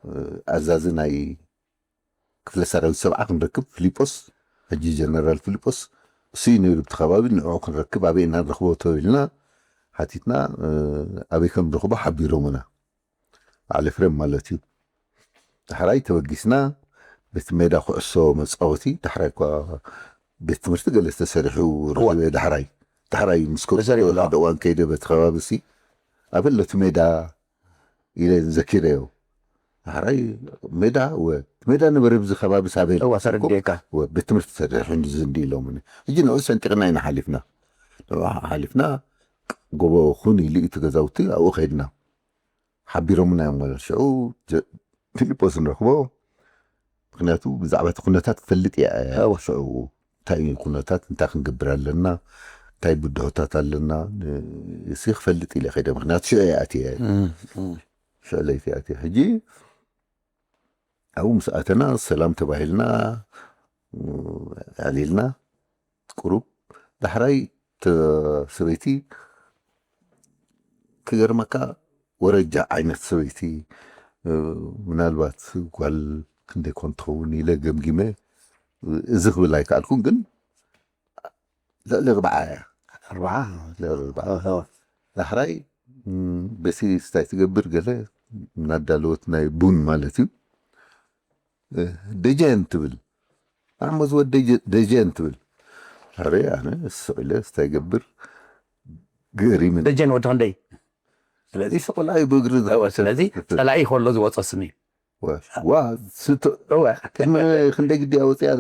ንኣዛዚ ናይ ክፍለ ሰራዊት ሰብዓ ክንረክብ ፊሊጶስ ሕጂ ጀነራል ፊሊጶስ እሱ እዩ ነይሩ ብቲ ከባቢ ንዕኡ ክንረክብ ኣበይ ኢና ንረኽቦ ተባሂልና ሓቲትና ኣበይ ከም ንረኽቦ ሓቢሮምና። በዓል ኤፍሬም ማለት እዩ። ዳሕራይ ተበጊስና ቤት ሜዳ ኩዕሶ መፃወቲ ዳሕራይ እኳ ቤት ትምህርቲ ገለ ተሰሪሑ ረኺበ ዳሕራይ ዳሕራይ ምስ ሓደ እዋን ከይደ በቲ ከባቢ ሲ ኣበለቲ ሜዳ ኢለ ዘኪረዮ። ዳሕራይ ሜዳ ወ ሜዳ ነበረ ብዚ ከባቢ ሳበል እዋ ተረዲኤካ። ወ ቤት ትምህርቲ ተሰሪሑ እንዲ ዝንዲ ኢሎምኒ። ሕጂ ንዑ ሰንጢቕና ኢና ሓሊፍና። ንዑ ሓሊፍና ጎቦ ኹን ኢሉ እቲ ገዛውቲ ኣብኡ ከይድና። ሓቢሮምና እዮም ማለት ሽዑ ፊልጶስ ንረኽቦ። ምክንያቱ ብዛዕባ እቲ ኩነታት ክፈልጥ እያ ሽዑ እንታይ ኩነታት እንታይ ክንገብር ኣለና እንታይ ብድሆታት ኣለና እሲ ክፈልጥ ኢለ ከይደ ምክንያቱ ሽዑ እየ ኣትየ ሽዑ ለይቲ ኣትየ ሕጂ ኣብኡ ምስ ኣተና ሰላም ተባሂልና ኣዕሊልና ቁሩብ ዳሕራይ ሰበይቲ ክገርመካ ወረጃ ዓይነት ሰበይቲ ምናልባት ጓል ክንደይ ኮን ትኸውን ኢለ ገምጊመ እዚ ክብል ኣይከኣልኩን ግን ልዕሊ ርብዓ እያ ርብዓ ልዕሊ ርብዓ ዳሕራይ በቲ ስታይ ትገብር ገለ እናዳለወት ናይ ቡን ማለት እዩ ደጀን ትብል ኣሕመድ ወደ ደጀን ትብል ኣረ ኣነ ስቕ ኢለ ስታይ ገብር ገሪምን ደጀን ወዲ ክንደይ ስለዚ ስቕ ኢላ እዩ ብእግሪ ስለዚ ጸላኢ ከሎ ዝወጾ ስም እዩ ዋ ስቶ እወ ክንደይ ግዲ ኣወፅያ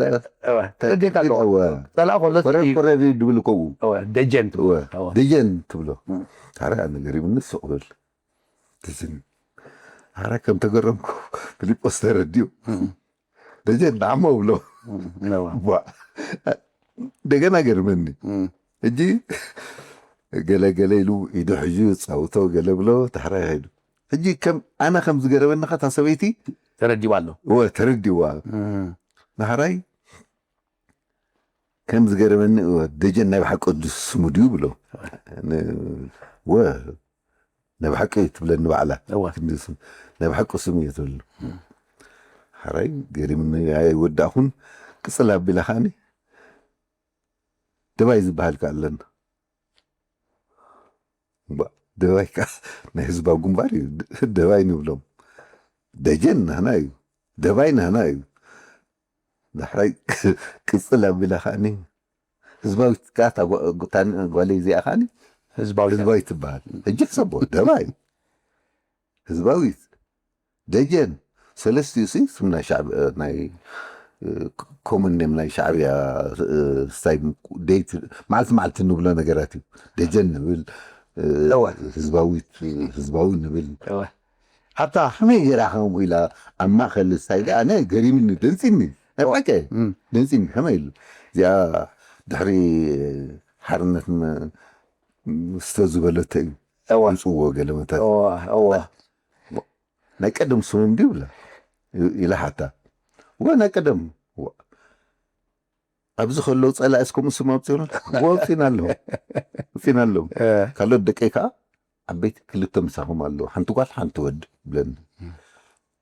ተረዲካ ኣለዎ ጸላኢ ከሎ ስም እዩ ኮረሪ ድብል ከው እወ ደጀን ትብሎ እወ ደጀን ትብሎ ኣረ ኣነ ገሪምኒ ስቕ ብል ትዝን ኣረ ከም ተገረምኩ ፊልጶስ ተረድዩ ደጀን ንዓሞ ብሎ እዋ ደገና ገርመኒ ሕጂ ገለ ገለ ኢሉ ኢዱ ሕጂ ጻውቶ ገለ ብሎ ዳሕራይ ኸይዱ ሕጂ ከም ኣነ ከም ዝገረመኒ ኸታ ሰበይቲ ተረዲዋ ኣሎ እወ ተረዲዋ ዳሕራይ ከም ዝገረመኒ እወ ደጀን ናይ ብሓቂ ቅዱስ ስሙ ድዩ ብሎ እወ ናይ ብሓቂ ትብለኒ ባዕላ። እዋ። ክንዲ ስም ናይ ብሓቂ ስም እዩ ትብል። ሓራይ ገሪምኒ ኣይወዳእኹን። ቅጽል ኣቢላ ከዓኒ ደባይ ዝበሃል ከ ኣለና። እምባ ደባይ ከ ናይ ህዝባዊ ግንባር እዩ። ደባይ ንብሎም። ደጀን ናህና እዩ። ደባይ ናህና እዩ። ዳሕራይ ቅጽል ኣቢላ ከዓኒ ህዝባዊት ከኣ እታ ጓ- እታ ጓለይ እዚኣ ከዓኒ ህዝባዊ ህዝባዊት ትበሃል። ሕጂ ሕሰቦ ደባይ ህዝባዊት ደጀን ሰለስቲኡ ሲ ስም ናይ ሻዕብ ናይ ኮመን ኔም ናይ ሻዕብያ ስታይ ደይት መዓልቲ መዓልቲ ንብሎ ነገራት እዩ። ደጀን ንብል እ፣ እወ። ህዝባዊት ህዝባዊ ንብል እወ። ኣብታ ከመይ ገይራ ከምኡ ኢላ ኣብ ማእከል ስታይ ደኣ ኣነ ገሪምኒ ደንጺኒ ናይ ብሓቂ እም። ደንጺኒ ከመይ ኢሉ እዚኣ ድሕሪ ሓርነት ም- ምስተ ዝበለቶ እዩ እወ። ምጽዎ ገለመታት እወ እወ ናይ ቀደም ስሞም ድዩ ብላ ኢላ ሓታ እወ ናይ ቀደም እወ። ኣብዚ ከለዉ ጸላእስ ከምኡ ስም ኣውፂኡና ወፂና ኣለዉ ወፂና ኣለዉ እ፣ ካልኦት ደቀይ ከዓ ዓበይቲ ክልተ ምሳኹም ኣለዉ ሓንቲ ጓል ሓንቲ ወዲ ብለኒ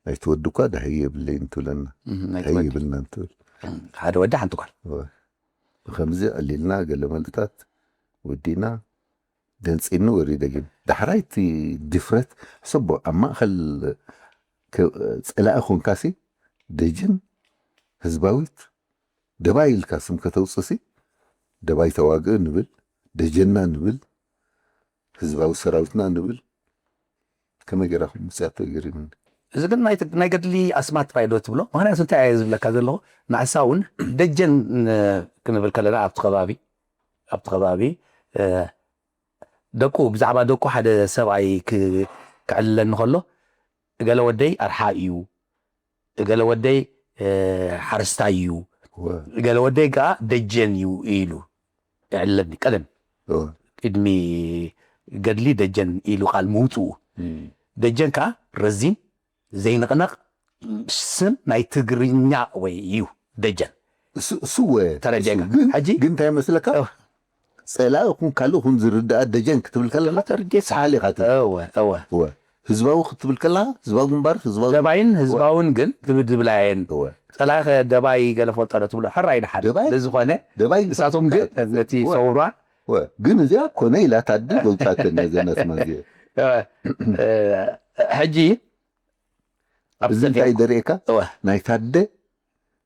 ናይቲ ወዲ እኳ ዳህይ የብለይን ትብለና እም፣ ናይ ዳህይ ወዲ። የብልና ትብል ሓደ ወዲ ሓንቲ ጓል እወ። ብከምዚ ኣሊልና ገለ መልታት ወዲና ደንፂኒ ወሪደ ግን ዳሕራይ እቲ ድፍረት ሕሰቦ ኣብ ማእኸል ከ- ፀላኢ ኮንካሲ ደጀን ህዝባዊት ደባይ ኢልካ ስም ከተውፅሲ ደባይ ተዋግእ ንብል ደጀና ንብል ህዝባዊ ሰራዊትና ንብል ከመይ ገይራኹም ምፅያቶ ይገሪምኒ እዚ ግን ናይ ትግ- ናይ ገድሊ ኣስማት ጥራይ ዶ ትብሎ? ምክንያቱ እንታይ እየ ዝብለካ ዘለኹ ንዓሳ እውን ደጀን ን- ክንብል ከለና ኣብቲ ከባቢ ኣብቲ ከባቢ እ፣ ደቁ ብዛዕባ ደቁ ሓደ ሰብኣይ ክ- ክዕልለኒ ከሎ እገለ ወደይ ኣርሓ እዩ እገለ ወደይ እ፣ ሓረስታይ እዩ እገለ ወደይ ከዓ ደጀን እዩ ኢሉ ይዕልለኒ ቀደም ቅድሚ ገድሊ ደጀን ኢሉ ቃል ምውፅኡ ደጀን ከዓ ረዚን ዘይንቕነቕ ስም ናይ ትግርኛ ወይ እዩ ደጀን እሱ እወ ተረዲእካ። እሱ ግን- ሕጂ? ግን እንታይ መስለካ እወ። ፀላኢ ኹን ካልእ ኹን ዝርዳኣ ደጀን ክትብል ከለና ተረዲእካ። ሰሓል ኢኻ ትብል። እወ እወ እወ ህዝባዊ ክትብል ከለካ ህዝባዊ ግንባር ህዝባዊ ደባይን ህዝባውን ግን ትብድብላየን እወ ፀላኢ ደባይ ገለ ፈልጠረ ትብሎ ሕራይ ድሓር ደባይ? ብዝኾነ ደባይ ንሳቶም ግን ነቲ እወ። ሰውራ እወ ግን እዚኣ ኮነ ኢላ ታዲ ዘውፃተን ነዘን ኣስማ እዚአ እ፣ እ፣ ሕጂ ኣብ እዚ እንታይ ደርእየካ እወ ናይ ታደ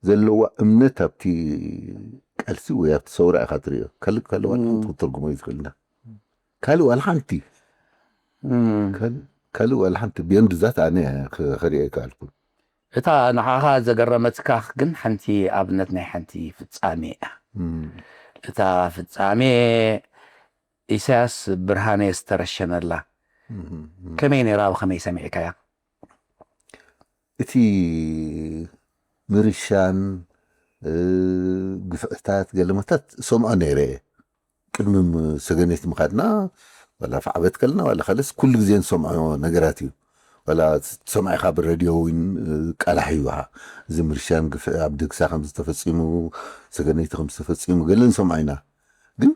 ዘለዋ እምነት ኣብቲ ቃልሲ ወይ ኣብቲ ሰውራ ኢኻ ትሪኦ ካልእ ካልእ ዋላ እም። ሓንቲ ክትትርጉሞ ይትኽእልና ካልእ ዋላ ሓንቲ እም። ካልእ- ካልእ ዋላ ሓንቲ ብዮንድ ዛት ኣነ ክ- ክሪኦ ይከኣልኩ እታ ንዓኻ ዘገረመትካ ግን ሓንቲ ኣብነት ናይ ሓንቲ ፍጻሜ እያ እም። እታ ፍጻሜ ኢሳያስ ብርሃነ ዝተረሸነላ እም። እም። ከመይ ነይራ ብኸመይ ሰሚዕካያ እቲ ምርሻን እ፣ ግፍዕታት ገለመታት ሰምዖ ነይረ እየ ቅድሚ ም- ሰገኔት ምኻድና ዋላ ፍዓበት ከለና ዋላ ካልስ ኩሉ ግዜ ንሰምዖ ነገራት እዩ ዋላ ትሰምዖ ኢኻ ብረድዮ እውን እ፣ ቃላሕ እዩ ከዓ እዚ ምርሻን ግፍዒ ኣብ ደግሳ ከም ዝተፈፂሙ ሰገነይቲ ከም ዝተፈፂሙ ገለ ንሰምዖ ኢና ግን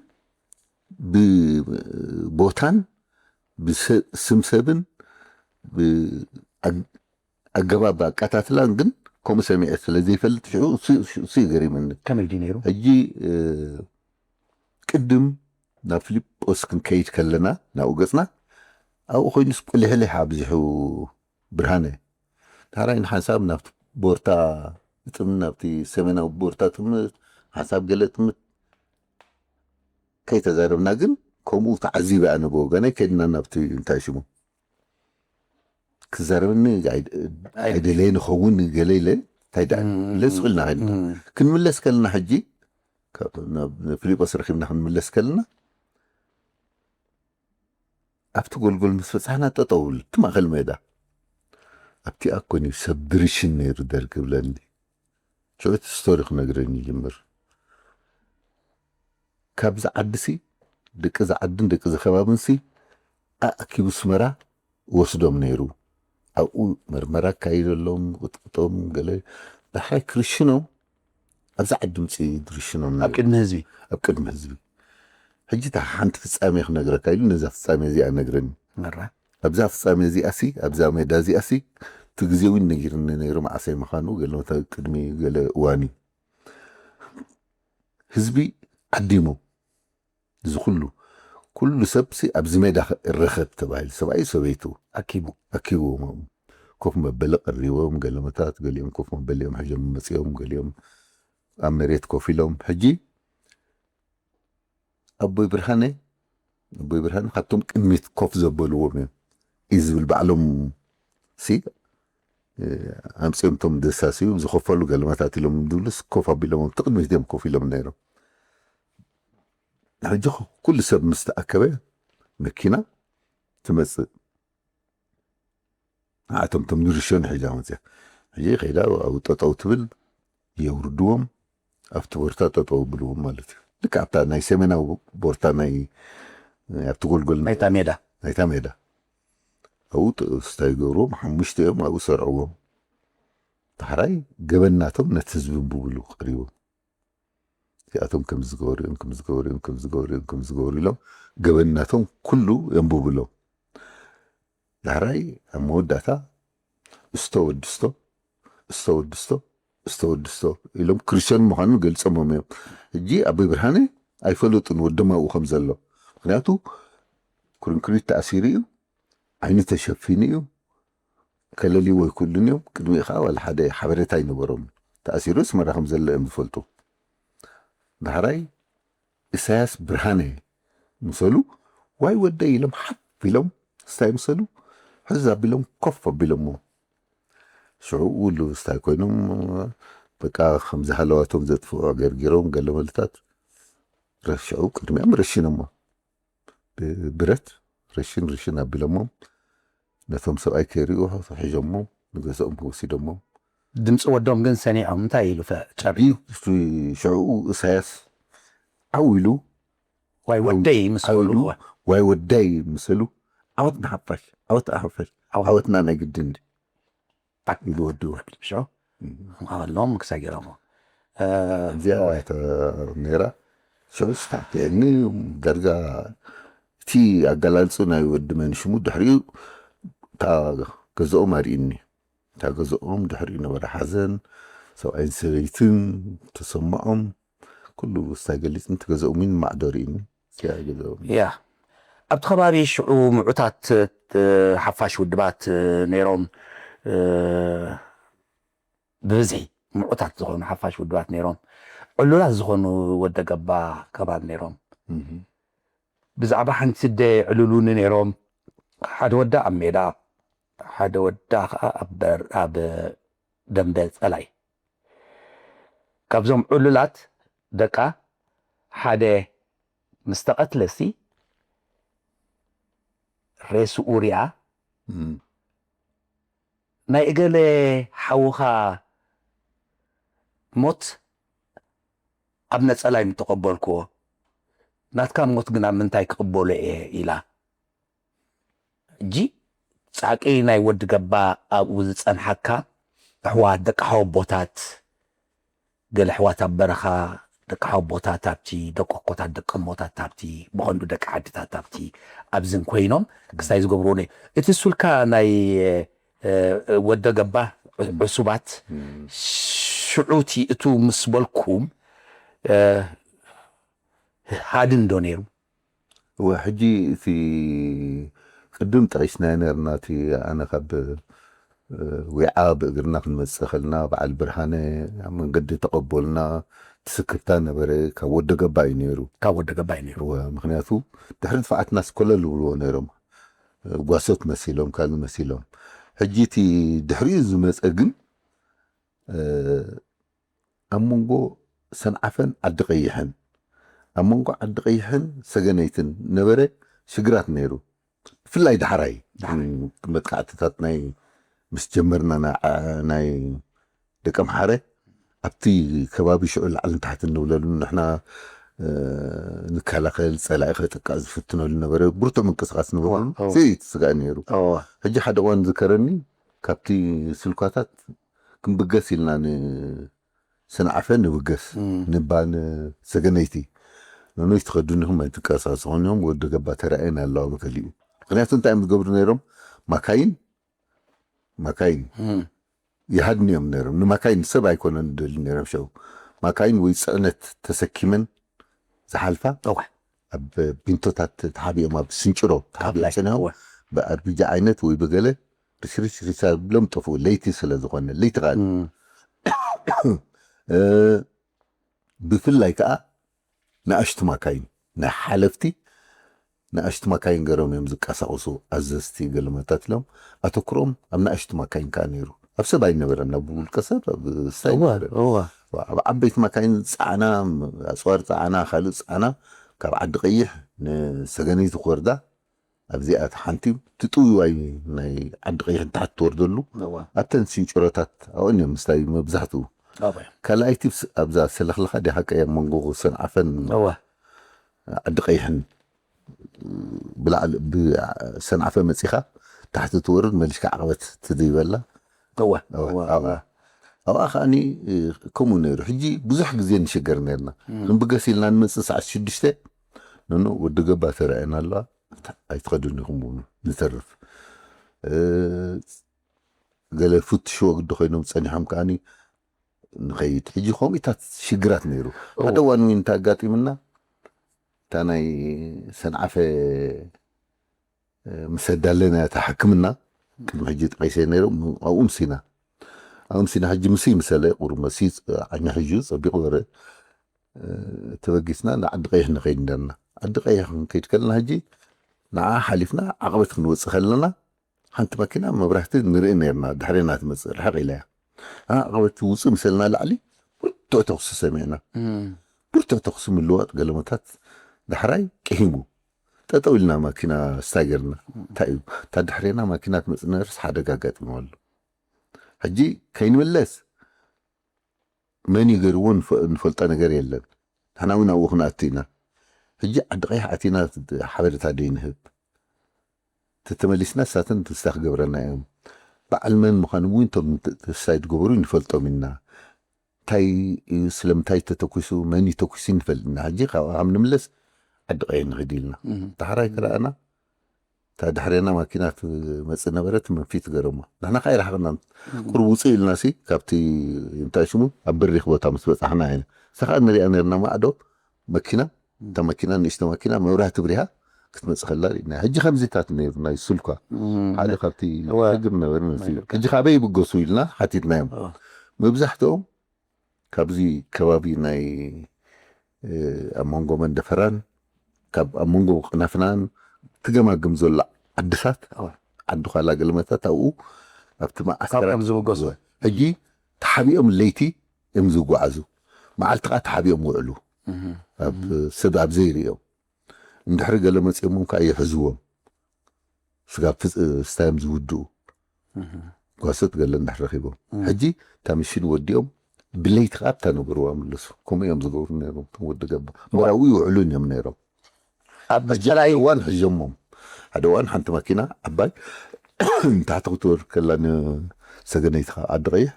ብቦታን ብስም ሰብን ኣገባብ ኣቀታትላን ግን ከምኡ ሰሚዐ ስለ ዘይፈልጥ ሽዑ እሱ እዩ ገሪምኒ ከመይ ድዩ ነይሩ ሕጂ ቅድም ናብ ፊልጶስ ክንከይድ ከለና ናብኡ ገፅና ኣብኡ ኮይኑስ ቁሊሕሊሕ ኣብዚሑ ብርሃነ ዳሕራይ ንሓንሳብ ናብቲ ቦርታ ግጥም ናብቲ ሰሜናዊ ቦርታ ትምህርት ሓንሳብ ገለ ትምህርት ከይተዛረብና ግን ከምኡ ተዓዚበ ኣነ ብወገነይ ከድና ናብቲ እንታይ ሽሙ ክዛረበኒ ኣይደለየ ንኸውን ገለ ኢለ እንታይ ደኣ ለስ ኢልና ከድና ክንምለስ ከለና ሕጂ ፊሊጶስ ረኪብና ክንምለስ ከለና ኣብቲ ጎልጎል ምስ በጻሕና ጠጠው ብል እቲ ማእከል ሜዳ ኣብቲ ኣኮኒ ሰብ ድርሽን ነይሩ ደርግ ብለኒ ሽዑ እቲ ስቶሪ ክነግረኒ ይጅምር ካብዚ ዓዲ ሲ ደቂ እዚ ዓድን ደቂ እዚ ከባብን ሲ ኣእኪቡ ኣስመራ ወስዶም ነይሩ ኣብኡ መርመራ ኣካይደሎም ቅጥቅጦም ገለ ዳሕራይ ክርሽኖም ኣብዚ ዓዲ ምፅኡ ድርሽኖም ኣብ ቅድሚ ህዝቢ ኣብ ቅድሚ ህዝቢ ሕጂ እታ ሓንቲ ፍፃሜ ክነግረካ ኢሉ ነዛ ፍፃሜ እዚኣ ነግረኒ መራ ኣብዛ ፍጻሜ እዚኣሲ ኣብዛ ሜዳ እዚኣሲ እቲ ግዜ እውን ነጊርኒ ነይሩ፣ መዓሰይ ምዃኑ ገለ ቅድሚ ገለ እዋን እዩ። ህዝቢ ዓዲሞም እዚ ኩሉ ኩሉ ሰብሲ ኣብዚ ሜዳ ርኸብ ተባሂሉ ሰብኣይ ሰበይቱ ኣኪቡ ኣኪብዎም። ኮፍ መበሊ ቀሪቦም፣ ገለመታት ገሊኦም ኮፍ መበሊኦም ሕዞም መጺኦም፣ ገሊኦም ኣብ መሬት ኮፍ ኢሎም። ሕጂ ኣቦይ ብርሃነ ኣቦይ ብርሃነ ካብቶም ቅድሚት ኮፍ ዘበልዎም እዮም እዩ ዝብል ባዕሎም ሲ ኣምፅኦም እቶም ደሳስዩ ዝኸፈሉ ገለመታት ኢሎም ዝብሉስ ኮፍ ኣቢሎም እቲ ቅድሚት እዮም ኮፍ ኢሎም ነይሮም። ሕጂ ኩሉ ሰብ ምስ ተኣከበ መኪና ትመፅእ። ንዓቶም እቶም ንርሽን ሒዛ መፅያ። ሕጂ ከይዳ ኣብኡ ጠጠው ትብል፣ የውርድዎም፣ ኣብቲ ቦርታ ጠጠው ብልዎም ማለት እዩ። ልክዕ ኣብታ ናይ ሰሜናዊ ቦርታ ናይ ኣብቲ ጎልጎል ናይታ ሜዳ ናይታ ሜዳ ኣብኡ ጥ- ስታይ ገብርዎም ሓሙሽተ እዮም ኣብኡ ሰርዕዎም። ዳሕራይ ገበናቶም ነቲ ህዝቢ እንብብሉ ቀሪቦም እዚኣቶም ከም ዝገበሩ እዮም ከም ዝገበሩ እዮም ከም ዝገበሩ እዮም ከም ዝገበሩ ኢሎም ገበናቶም ኩሉ የንብብሎም። ዳሕራይ ኣብ መወዳእታ እስቶ ወድስቶ እስቶ ወድስቶ እስቶ ወድስቶ ኢሎም ክርስቲያን ምዃኑ ገልጾሞም እዮም። ሕጂ ኣቦይ ብርሃነ ኣይፈለጡን ወዶም ኣብኡ ከም ዘሎ። ምክንያቱ ኩርንክሪት ተኣሲሩ እዩ፣ ዓይኑ ተሸፊኑ እዩ፣ ከለልዎ ኣይክእሉን እዮም። ቅድሚኡ ከዓ ዋላ ሓደ ሓበሬታ ኣይነበሮም። ተኣሲሩ ኣስመራ ከም ዘሎ እዮም ዝፈልጡ። ዳሕራይ ኢሳያስ ብርሃነ ምሰሉ ዋይ ወደይ ኢሎም ሓፍ ኢሎም ስታይ ምሰሉ ሕዝ ኣቢሎም ኮፍ ኣቢሎሞ ሽዑ ውሉ ስታይ ኮይኖም በቃ ከምዚ ሃለዋቶም ዘጥፍዑ ገርጊሮም ገለ መልታት ረሽዑ ቅድሚኦም ረሽኖሞ ብብረት ረሽን ርሽን ኣቢሎሞም ነቶም ሰብኣይ ከይሪኡ ሒዞሞ ንገዛኦም ወሲዶሞ ድምፂ ወዶም ግን ሰኒዖም እንታይ ኢሉ ፈ- ጨሪ ሽዑ ኢሳያስ ዓው ኢሉ ዋይ ወደይ ምስ በሉ ዋይ ወዳይ ምስሉ ዓወት ንሓፋሽ ዓወት ንሓፋሽ ዓወትና ናይ ግድን ኢሉ ወዱ ሽዑ ኣለዎም ክሳጊሮሞ እዚኣ ነይራ ሽዑ ስታዕትኒ ዳርጋ እቲ ኣገላልፁ ናይ ወዲ መን ሽሙ ድሕሪኡ እታ ገዝኦም ኣርእኒ እታ ገዝኦም ድሕሪኡ ነበረ ሓዘን ሰብኣይን ሰበይትን ተሰምዖም ኩሉ ስታይ ገሊፅኒ እቲ ገዝኦም ማዕዶ ርእኒ እዚኣ ገዝኦም ያ ኣብቲ ከባቢ ሽዑ ምዑታት ሓፋሽ ውድባት ነይሮም ብብዝሒ ምዑታት ዝኾኑ ሓፋሽ ውድባት ነይሮም ዕሉላት ዝኾኑ ወደ ገባ ከባቢ ነይሮም ብዛዕባ ሓንቲ ስደ ዕሉሉኒ ነይሮም ሓደ ወዳ ኣብ ሜዳ ሓደ ወዳ ከዓ ኣብ ደንበ ፀላይ ካብዞም ዕሉላት ደቃ ሓደ ምስ ተቐትለሲ ሬስኡ ሪኣ ናይ እገለ ሓውኻ ሞት ኣብ ነፀላይ ምተቐበልክዎ ናትካ ሞት ግን ኣብ ምንታይ ክቕበሎ እየ ኢላ ሕጂ ጻዕቂ ናይ ወዲ ገባ ኣብኡ ዝጸንሓካ ኣሕዋት ደቂ ሓወቦታት ገለ ኣሕዋት ኣብ በረኻ ደቂ ሓወቦታት ኣብቲ ደቂ ኣኮታት ደቂ እሞታት ኣብቲ ብቐንዱ ደቂ ዓድታት ኣብቲ ኣብዝን ኮይኖም ክስታይ ዝገብርዎ ነ እቲ ሱልካ ናይ ወደ ገባ ዕሱባት ሽዑቲ እቱ ምስ በልኩም ሃድን ዶ ነይሩ እወ ሕጂ እቲ ቅድም ጠቂስናዮ ነርና እቲ ኣነ ካብ ዊዓ ብእግርና ክንመፅእ ከልና በዓል ብርሃነ ኣብ መንገዲ ተቐበልና ትስክፍታ ነበረ ካብ ወደ ገባ እዩ ነይሩ ካብ ወደ ገባ እዩ ነይሩ እወ ምክንያቱ ድሕሪ ጥፍዓትና ስኮለል ዝብልዎ ነይሮም ጓሶት መሲሎም ካልእ መሲሎም ሕጂ እቲ ድሕሪኡ ዝመፀ ግን ኣብ መንጎ ሰንዓፈን ዓዲ ቀይሕን ኣብ መንጎ ዓዲ ቀይሕን ሰገነይትን ነበረ ሽግራት ነይሩ ብፍላይ ዳሕራይ መጥቃዕትታት ናይ ምስ ጀመርና ናይ ደቂ ኣምሓረ ኣብቲ ከባቢ ሽዑ ላዕልን ታሕትን ንብለሉ ንሕና ንከላኸል ፀላኢ ከጥቃዕ ዝፍትነሉ ነበረ ብርቱዕ ምንቅስቃስ ነበረሉ እቲ ስጋእ ነይሩ ሕጂ ሓደ እዋን ዝከረኒ ካብቲ ስልኳታት ክንብገስ ኢልና ንሰንዓፈ ንብገስ ንባ ንሰገነይቲ ነኖይ ትኸዱኒኹም ኣይትንቀሳቀሱ ኾኒኹም ወዲ ገባ ተራእየን ኣለዋ ብከሊኡ ምክንያቱ እንታይ እዮም ዝገብሩ ነይሮም ማካይን ማካይን ይሃድኑ እዮም ነይሮም። ንማካይን ሰብ ኣይኮነን ደሊ ነይሮም። ሸው ማካይን ወይ ፅዕነት ተሰኪመን ዝሓልፋ ኣብ ቢንቶታት ተሓቢኦም ኣብ ስንጭሮ ተሓቢኦም ፀኒሖም ብኣርቢጃ ዓይነት ወይ ብገለ ርሽርሽ ርሻ ብሎም ጠፍኡ። ለይቲ ስለ ዝኾነ ለይቲ ቃል ብፍላይ ከዓ ንኣሽቱ ማካይን ናይ ሓለፍቲ ንኣሽቱ ማካይን ገሮም እዮም ዝቀሳቀሱ ኣዘዝቲ ገለመታት ኢሎም ኣተኩሮም ኣብ ንኣሽቱ ማካይን ከዓ ነይሩ። ኣብ ሰብ ኣይነበረን፣ ኣብ ውልቀ ሰብ ኣብ ስታይ ነበረ። ኣብ ዓበይቲ ማካይን ፃዕና፣ ኣፅዋር ፃዕና፣ ካልእ ፃዕና ካብ ዓዲ ቀይሕ ንሰገነይቲ ክወርዳ ኣብዚኣ ሓንቲ ትጥውዋይ ናይ ዓዲ ቀይሕ ንታሕቲ ትወርደሉ ኣብተን ስንጭሮታት ኣብአን እዮም ምስታይ መብዛሕትኡ። ካልኣይቲ ኣብዛ ሰለኽለኻ ዲኻ ቀያ መንጎ ሰንዓፈን ዓዲ ቀይሕን ብላዕሊ ብሰንዓፈ መፂኻ ታሕቲ ትወርድ መሊሽካ ዓቕበት ትድይበላ። ኣብኣ ከዓኒ ከምኡ ነይሩ። ሕጂ ብዙሕ ግዜ ንሽገር ነርና። ክንብገስ ኢልና ንመፅእ ሰዓት ሽዱሽተ ንኖ ወዲ ገባ ተረኣየና ኣለዋ። ኣይትኸዱን ኢኹም ንተርፍ። ገለ ፍትሽ ወግዲ ኮይኖም ፀኒሖም ከዓኒ ንኸይድ። ሕጂ ከምኡታት ሽግራት ነይሩ። ሓደ ዋን ዊን እንታይ ኣጋጢምና እታ ናይ ሰንዓፈ ምስ ኣዳለና እታ ሕክምና ቅድሚ ሕጂ ጠቂሰ ነይሩ ኣብኡ ምሲና ኣብኡ ምሲና ሕጂ ምስ ምሰለ ቁሩብ መሲ ዓኛ ሕጂ ፀቢቑ በረ ተበጊስና ንዓዲ ቀይሕ ንኸይድ እንዳና ዓዲ ቀይሕ ክንከይድ ከለና ሕጂ ንዓ ሓሊፍና ዓቕበት ክንወፅእ ከለና ሓንቲ መኪና መብራህቲ ንርኢ ነርና ድሕሬና ትመፅእ ርሕቕ ኢላ እያ ዓቕበት ውፅእ ምሰልና ላዕሊ ብርቱዕ ተኩሲ ሰሚዕና ብርቱዕ ተኩሲ ምልዋጥ ገለመታት ዳሕራይ ቅሂሙ ጠጠው ኢልና ማኪና ስታገርና እንታይ እዩ እታ ድሕሬና ማኪና ትመፅእ ነበርስ ሓደጋ ኣጋጢሙ ኣሎ ሕጂ ከይንምለስ መን ይገርዎ ንፈልጦ ነገር የለን ንሕና እውን ኣብኡ ክንኣቱ ኢና ሕጂ ዓዲ ቀይሕ ኣቲና ሓበሬታ ደይ ንህብ ተተመሊስና እሳተን ትስታ ክገብረና እዮም በዓል መን ምዃኑ እውን ቶም ተስታይ ዝገበሩ ንፈልጦም ኢና እንታይ እዩ ስለምንታይ ተተኩሱ መን እዩ ተኩሱ ንፈልጥ ኢና ሕጂ ካብኣ ከም ንምለስ ዓዲ ቀይሕ ንኽድ ኢልና ዳሕራይ ከረኣና እታ ድሕሬና ማኪና ትመፅእ ነበረት መንፊት ገረሞ ንሕና ከዓ ይረሓቕና ቁሩብ ውፅእ ኢልና ሲ ካብቲ እንታይ ሽሙ ኣብ በሪኽ ቦታ ምስ በፃሕና ኢና እሳ ከዓ ንሪኣ ነርና ማዕዶ መኪና እታ መኪና ንእሽቶ መኪና መብራህቲ ብሪሃ ክትመፅእ ከላ ርኢና ሕጂ ከምዚታት ነይሩ ናይ ስልኳ ሓደ ካብቲ ሕግም ነበረ ሕጂ ካበይ ይብገሱ ኢልና ሓቲትናዮም መብዛሕትኦም ካብዚ ከባቢ ናይ ኣብ መንጎ መንደፈራን ካብ ኣብ መንጎ ቅናፍናን ትገማግም ዘሎ ዓድታት ዓዲ ኳላ ገለመታት ኣብኡ ኣብቲ መዓስከራት ዝብገሱ ሕጂ ተሓቢኦም ለይቲ እዮም ዝጓዓዙ መዓልቲ ከዓ ተሓቢኦም ውዕሉ ኣብ ሰብ ኣብ ዘይርእዮም እንድሕሪ ገለ መፂኦሞም ከዓ ይሕዝዎም ስጋብ ስታዮም ዝውድኡ ጓሶት ገለ እንድሕር ረኺቦም ሕጂ እታ ምሽን ወዲኦም ብለይቲ ከዓ ኣብታ ነበርዋ ምለሱ ከምኡ እዮም ዝገብሩ ነይሮም እቶም ወዲ ገባ መራዊ ይውዕሉን እዮም ነይሮም ኣብ ሕጂ ጸላኢ እዋን ሕጀሞም ሓደ እዋን ሓንቲ ማኪና ዓባይ ታሕቲ ክትወርድ ከላ ንሰገነይቲ ከዓ ዓዲ ቀይሕ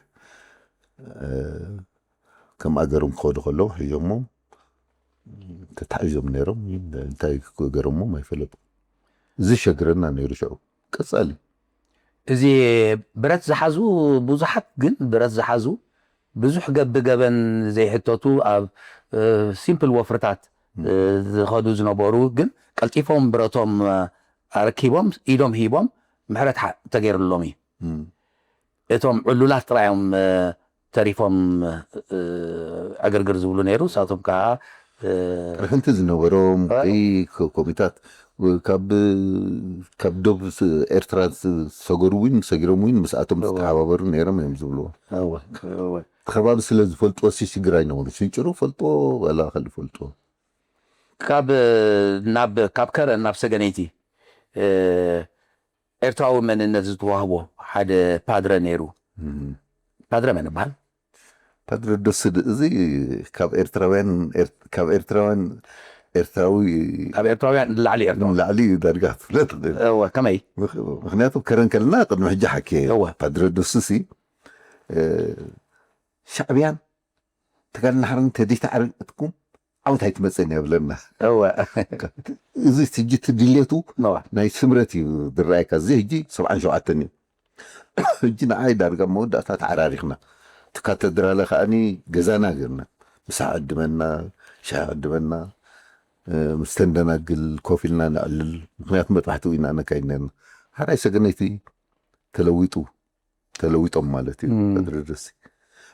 ከም ኣገሮም ክኸዱ ከለዉ ሕጀሞም ተታሒዞም ነይሮም እንታይ ክገረሞም ኣይፈለጡ እዚ ሸግረና ነይሩ ሽዑ ቀጻሊ እዚ ብረት ዝሓዙ ብዙሓት ግን ብረት ዝሓዙ ብዙሕ ገብ ገበን ዘይሕተቱ ኣብ ሲምፕል ወፍርታት ዝኸዱ ዝነበሩ ግን ቀልጢፎም ብረቶም ኣረኪቦም ኢዶም ሂቦም ምሕረት ተገይርሎም እዩ እቶም ዕሉላት ጥራዮም ተሪፎም ዕግርግር ዝብሉ ነይሩ። ንሳቶም ከዓ ሕንቲ ዝነበሮም ወይ ኮሚታት ካብ ካብ ዶብ ኤርትራ ዝሰገሩ እውን ሰጊሮም እውን ምስኣቶም ዝተሓባበሩ ነይሮም እዮም ዝብልዎ። ከባቢ ስለ ዝፈልጥዎ ሲ ሽግር ኣይነበሩ። ሽንጭሮ ፈልጥዎ ዋላ ካልእ ፈልጥዎ። ካብ ናብ ካብ ከረን ናብ ሰገነይቲ ኤርትራዊ መንነት ዝተዋህቦ ሓደ ፓድረ ነይሩ። ፓድረ መን ይበሃል? ፓድረ ዶስድ እዚ ካብ ኤርትራውያን ካብ ኤርትራውያን ኤርትራዊ ካብ ኤርትራውያን ንላዕሊ ኤርትራዊ ንላዕሊ ዳርጋ ክትፍለጥ ትኽእል። እወ ከመይ? ምኽንያቱ ከረን ከለና ቅድሚ ሕጂ ሓኪየ እወ ፓድረ ዶስሲ ሻዕብያን ትግራይ ናሕርን ተደይተዓርቅትኩም ዓወት ኣይትመፅእን እያ ብለና። እወ እዚ ሕጂ እቲ ድሌቱ እወ ናይ ስምረት እዩ ዝረኣየካ። እዚ ሕጂ ሰብዓን ሸውዓተን እዩ። ሕጂ ንዓይ ዳርጋ መወዳእታ ተዓራሪኽና። እቲ ካተድራለ ከዓኒ ገዛና ገርና፣ ምሳሕ ዕድመና፣ ሻሂ ዕድመና፣ ምስ ተንደናግል ኮፍ ኢልና ነዕልል። ምክንያቱ መጥባሕቲ ውኢና ነካይድ ነርና። ሓራይ ሰገነይቲ ተለዊጡ፣ ተለዊጦም ማለት እዩ። ተድረደሲ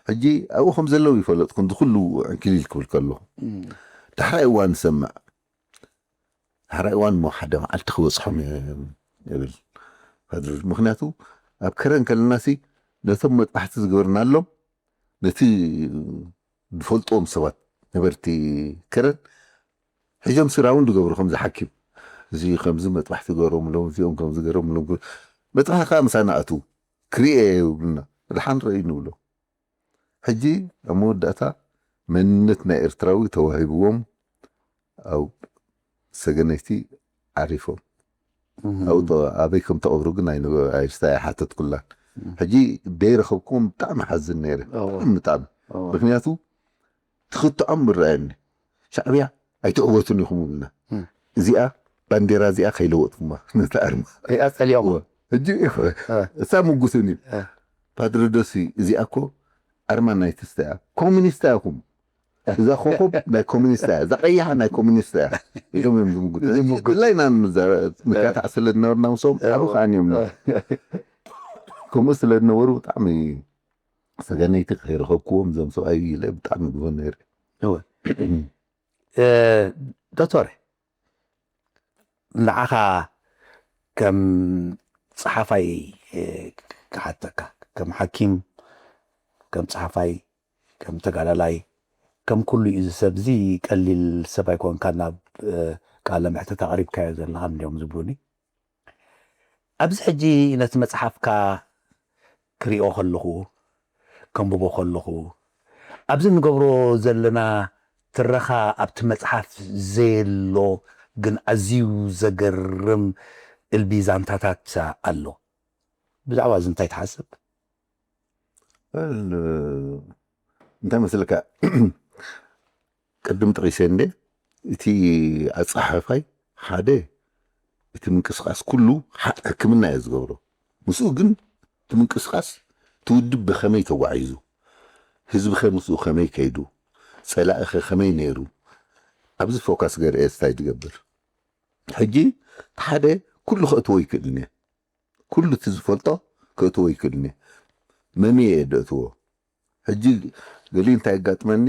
ሕጂ ኣብኡ ከም ዘለዉ ይፈለጥኩ። እንዚ ኩሉ ዕንክሊል ክብል ከለኹ ዳሕራይ እዋን ንሰምዕ፣ ዳሕራይ እዋን እሞ ሓደ መዓልቲ ክበፅሖም እዮም ይብል። ምክንያቱ ኣብ ከረን ከለናሲ ነቶም መጥባሕቲ ዝገበርናሎም፣ ነቲ ዝፈልጥዎም ሰባት ነበርቲ ከረን ሒዞም ስራ እውን ዝገብሩ፣ ከምዚ ሓኪም እዚ ከምዚ መጥባሕቲ ገሮምሎም፣ እዚኦም ከምዚ ገሮምሎም። መጥባሕቲ ከዓ ምሳና ኣትዉ ክሪኤ ይብሉና። ድሓን ረእዩ ንብሎ። ሕጂ ኣብ መወዳእታ መንነት ናይ ኤርትራዊ ተዋሂብዎም ኣብ ሰገነይቲ ዓሪፎም። ኣብኡ ተ- ኣበይ ከም ተቐብሩ ግን ኣይነ- ኣይስታ ኣይሓተትኩላን። ሕጂ ደይረኸብኩም ብጣዕሚ ሓዝን ነይረ። ብጣዕሚ ብጣዕሚ። ምክንያቱ ትኽትዖም ምረኣየኒ። ሻዕብያ ኣይትዕወቱን ኢኹም ይብሉና። እዚኣ ባንዴራ እዚኣ ከይለወጥኩማ ነቲ ኣርማ። ሪኣ ጸሊኦም ሕጂ እሳ ምጉስን እዩ። ፓድሪ ዶሲ እዚኣ እኮ ኣርማ ናይ ተስታ እያ። ኮሚኒስታ ኢኹም። እዛ ኮኾብ ናይ ኮሚኒስታ እያ፣ እዛ ቀያሓ ናይ ኮሚኒስታ እያ ኢሎም እዮም ዝምጉት። ዝምጉት። ብፍላይ ኢና ንዛ- ንካታዕ ስለ ዝነበርና ምስኦም ኣብኡ ከዓ እዮም። ከምኡ ስለ ዝነበሩ ብጣዕሚ ሰገነይቲ ከይረኸብክዎም እዞም ሰብኣይ ኢለ ብጣዕሚ ግሆ ነይረ። እወ እ፣ ዶክተር ንዓኻ ከም ጸሓፋይ እ፣ ክሓተካ ከም ሓኪም ከም ጸሓፋይ ከም ተጋዳላይ ከም ኩሉ እዩ እዚ ሰብ እዚ ቀሊል ሰብ ኣይኮንካ ናብ እ፣ ቃለ መሕተት ኣቕሪብካዮ ዘለኻ እንዲዮም ዝብሉኒ ኣብዚ ሕጂ ነቲ መጽሓፍካ ክሪኦ ከለኹ ከንብቦ ከለኹ ኣብዚ ንገብሮ ዘለና ትረኻ ኣብቲ መጽሓፍ ዘየሎ ግን ኣዝዩ ዘገርም እልቢ ዛንታታት ኣሎ። ብዛዕባ እዚ እንታይ ትሓስብ? እንታይ መስለካ፣ ቅድም ጥቂሰ እንደ እቲ ኣፀሓሕፋይ ሓደ እቲ ምንቅስቃስ ኩሉ ሕክምና እየ ዝገብሮ። ምስኡ ግን እቲ ምንቅስቃስ እቲ ውድብ ብከመይ ተጓዒዙ፣ ህዝቢ ከ ምስኡ ከመይ ከይዱ፣ ፀላኢ ከ ከመይ ነይሩ፣ ኣብዚ ፎካስ ገይረ እየ ስታይ ዝገብር። ሕጂ ሓደ ኩሉ ከእትዎ ይክእልን እየ፣ ኩሉ እቲ ዝፈልጦ ከእትዎ ይክእልን እየ። መምየ እየ ደእትዎ። ሕጂ ገሊኡ እንታይ የጋጥመኒ፣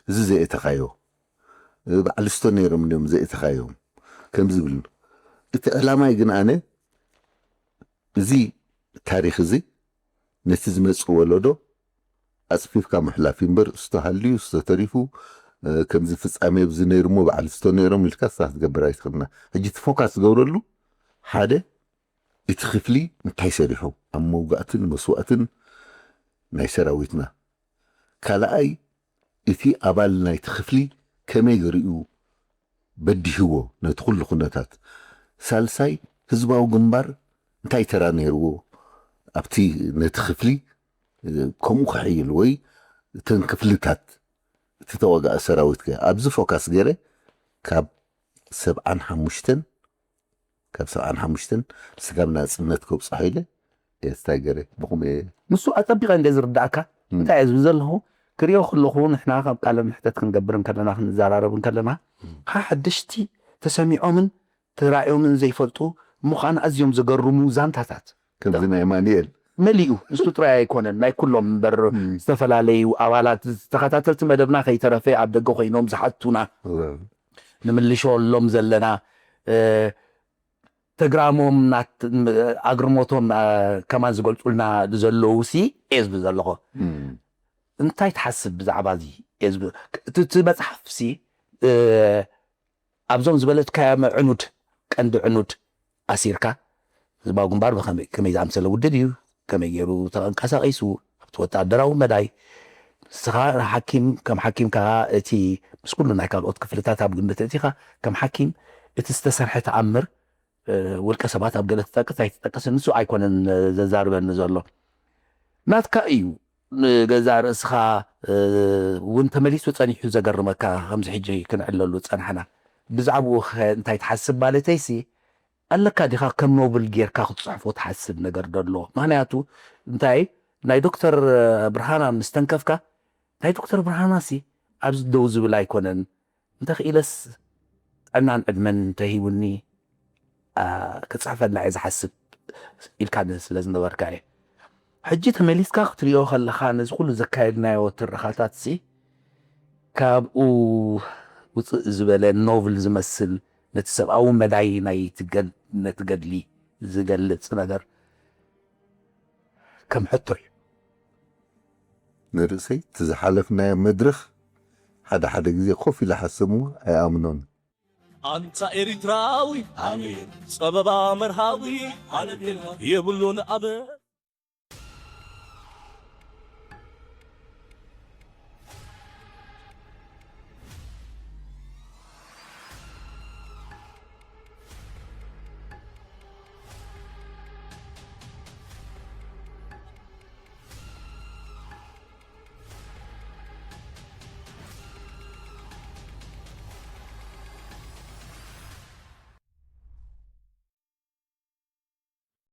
እዚ ዘየእተኻዮ በዓል ስቶ ነይሮም እዮም ዘየእተኻዮም ከም ዝብል። እቲ ዕላማይ ግን ኣነ እዚ ታሪኽ እዚ ነቲ ዝመፅእ ወለዶ ኣፅፊፍካ ምሕላፍ እዩ እምበር፣ ስቶ ሃልዩ ስቶ ተሪፉ ከምዚ ፍፃሜ ኣብዚ ነይሩ እሞ በዓል ስቶ ነይሮም ኢልካ ስራሕ ትገብር ኣይትኽእልና። ሕጂ እቲ ፎካስ ዝገብረሉ ሓደ እቲ ክፍሊ እንታይ ሰሪሑ ኣብ መውጋእትን መስዋእትን ናይ ሰራዊትና፣ ካልኣይ እቲ ኣባል ናይቲ ክፍሊ ከመይ ገሪኡ በዲህዎ ነቲ ኩሉ ኩነታት፣ ሳልሳይ ህዝባዊ ግንባር እንታይ ተራ ነይርዎ ኣብቲ ነቲ ክፍሊ ከምኡ ክሕይል ወይ እተን ክፍልታት እቲ ተዋጋኢ ሰራዊት ከ ኣብዚ ፎካስ ገይረ ካብ ሰብዓን ሓሙሽተን ካብ ሰብዓን ሓሙሽተን ስጋብ ናፅነት ከብፅሖ ኢለ እየ ስታይ ገይረ ብኹም እየ ንሱ ኣፀቢቐ እንደ ዝርዳእካ እንታይ እየ ዝብል ዘለኹ ክሪኦ ከለኹ ንሕና ካብ ቃለ ምሕተት ክንገብር እንከለና ክንዘራረብ እንከለና ሓድሽቲ ተሰሚዖምን ተራእዮምን ዘይፈልጡ ምዃን ኣዝዮም ዘገርሙ ዛንታታት ከምዚ ናይ ማንኤል መሊኡ ንሱ ጥራይ ኣይኮነን ናይ ኩሎም እምበር ዝተፈላለዩ ኣባላት ተኸታተልቲ መደብና ከይተረፈ ኣብ ደገ ኮይኖም ዝሓቱና ንምልሸሎም ዘለና ተግራሞም ኣግርሞቶም ከማን ዝገልፁልና ዘለዉ ሲ እየ ዝብል ዘለኹ እንታይ ትሓስብ ብዛዕባ እዚ እየ ዝብል እቲ መፅሓፍ ሲ ኣብዞም ዝበለትካዮም ዕኑድ ቀንዲ ዕኑድ ኣሲርካ ህዝባዊ ግንባር ብኸመይ ከመይ ዝኣምሰለ ውድብ እዩ ከመይ ገይሩ ተንቀሳቒሱ ኣብቲ ወታደራዊ መዳይ ንስኻ ሓኪም ከም ሓኪም ከዓ እቲ ምስ ኩሉ ናይ ካልኦት ክፍልታት ኣብ ግምት እቲኻ ከም ሓኪም እቲ ዝተሰርሐ ተኣምር ውልቀ ሰባት ኣብ ገለ ትጠቅስ ኣይትጠቅስ ንሱ ኣይኮነን ዘዛርበኒ ዘሎ ናትካ እዩ ንገዛእ ርእስኻ እውን ተመሊሱ ጸኒሑ ዘገርመካ፣ ከምዚ ሕጂ ክንዕለሉ ጸናሕና። ብዛዕባኡ ኸ እንታይ ትሓስብ ማለተይሲ፣ ኣለካ ዲኻ ከም ኖብል ጌርካ ክትጽሕፎ ትሓስብ ነገር ደሎ? ምኽንያቱ እንታይ፣ ናይ ዶክተር ብርሃና ምስ ተንከፍካ፣ ናይ ዶክተር ብርሃናሲ ኣብዚ ደው ዝብል ኣይኮነን። እንተኽኢለስ ጥዕናን ዕድመን እንተሂቡኒ፣ ኣ፣ ክጽሕፈላ እየ ዝሓስብ ኢልካ ስለ ዝነበርካ እየ። ሕጂ ተመሊስካ ክትሪኦ ከለኻ፣ ነዚ ኩሉ ዘካየድናዮ ትረኻታትሲ፣ ካብኡ ውጽእ ዝበለ ኖቭል ዝመስል፣ ነቲ ሰብኣዊ መዳይ ናይ ትገድ-፣ ነቲ ገድሊ ዝገልጽ ነገር ከም ሕቶ እዩ። ንርእሰይ እቲ ዝሓለፍናዮ መድረኽ ሓደ ሓደ ግዜ ኮፍ ኢለ ሓሰምዎ ኣይኣምኖን። ኣንታ ኤሪትራዊ ጸበባ መርሃዊ የብሉን ኣብ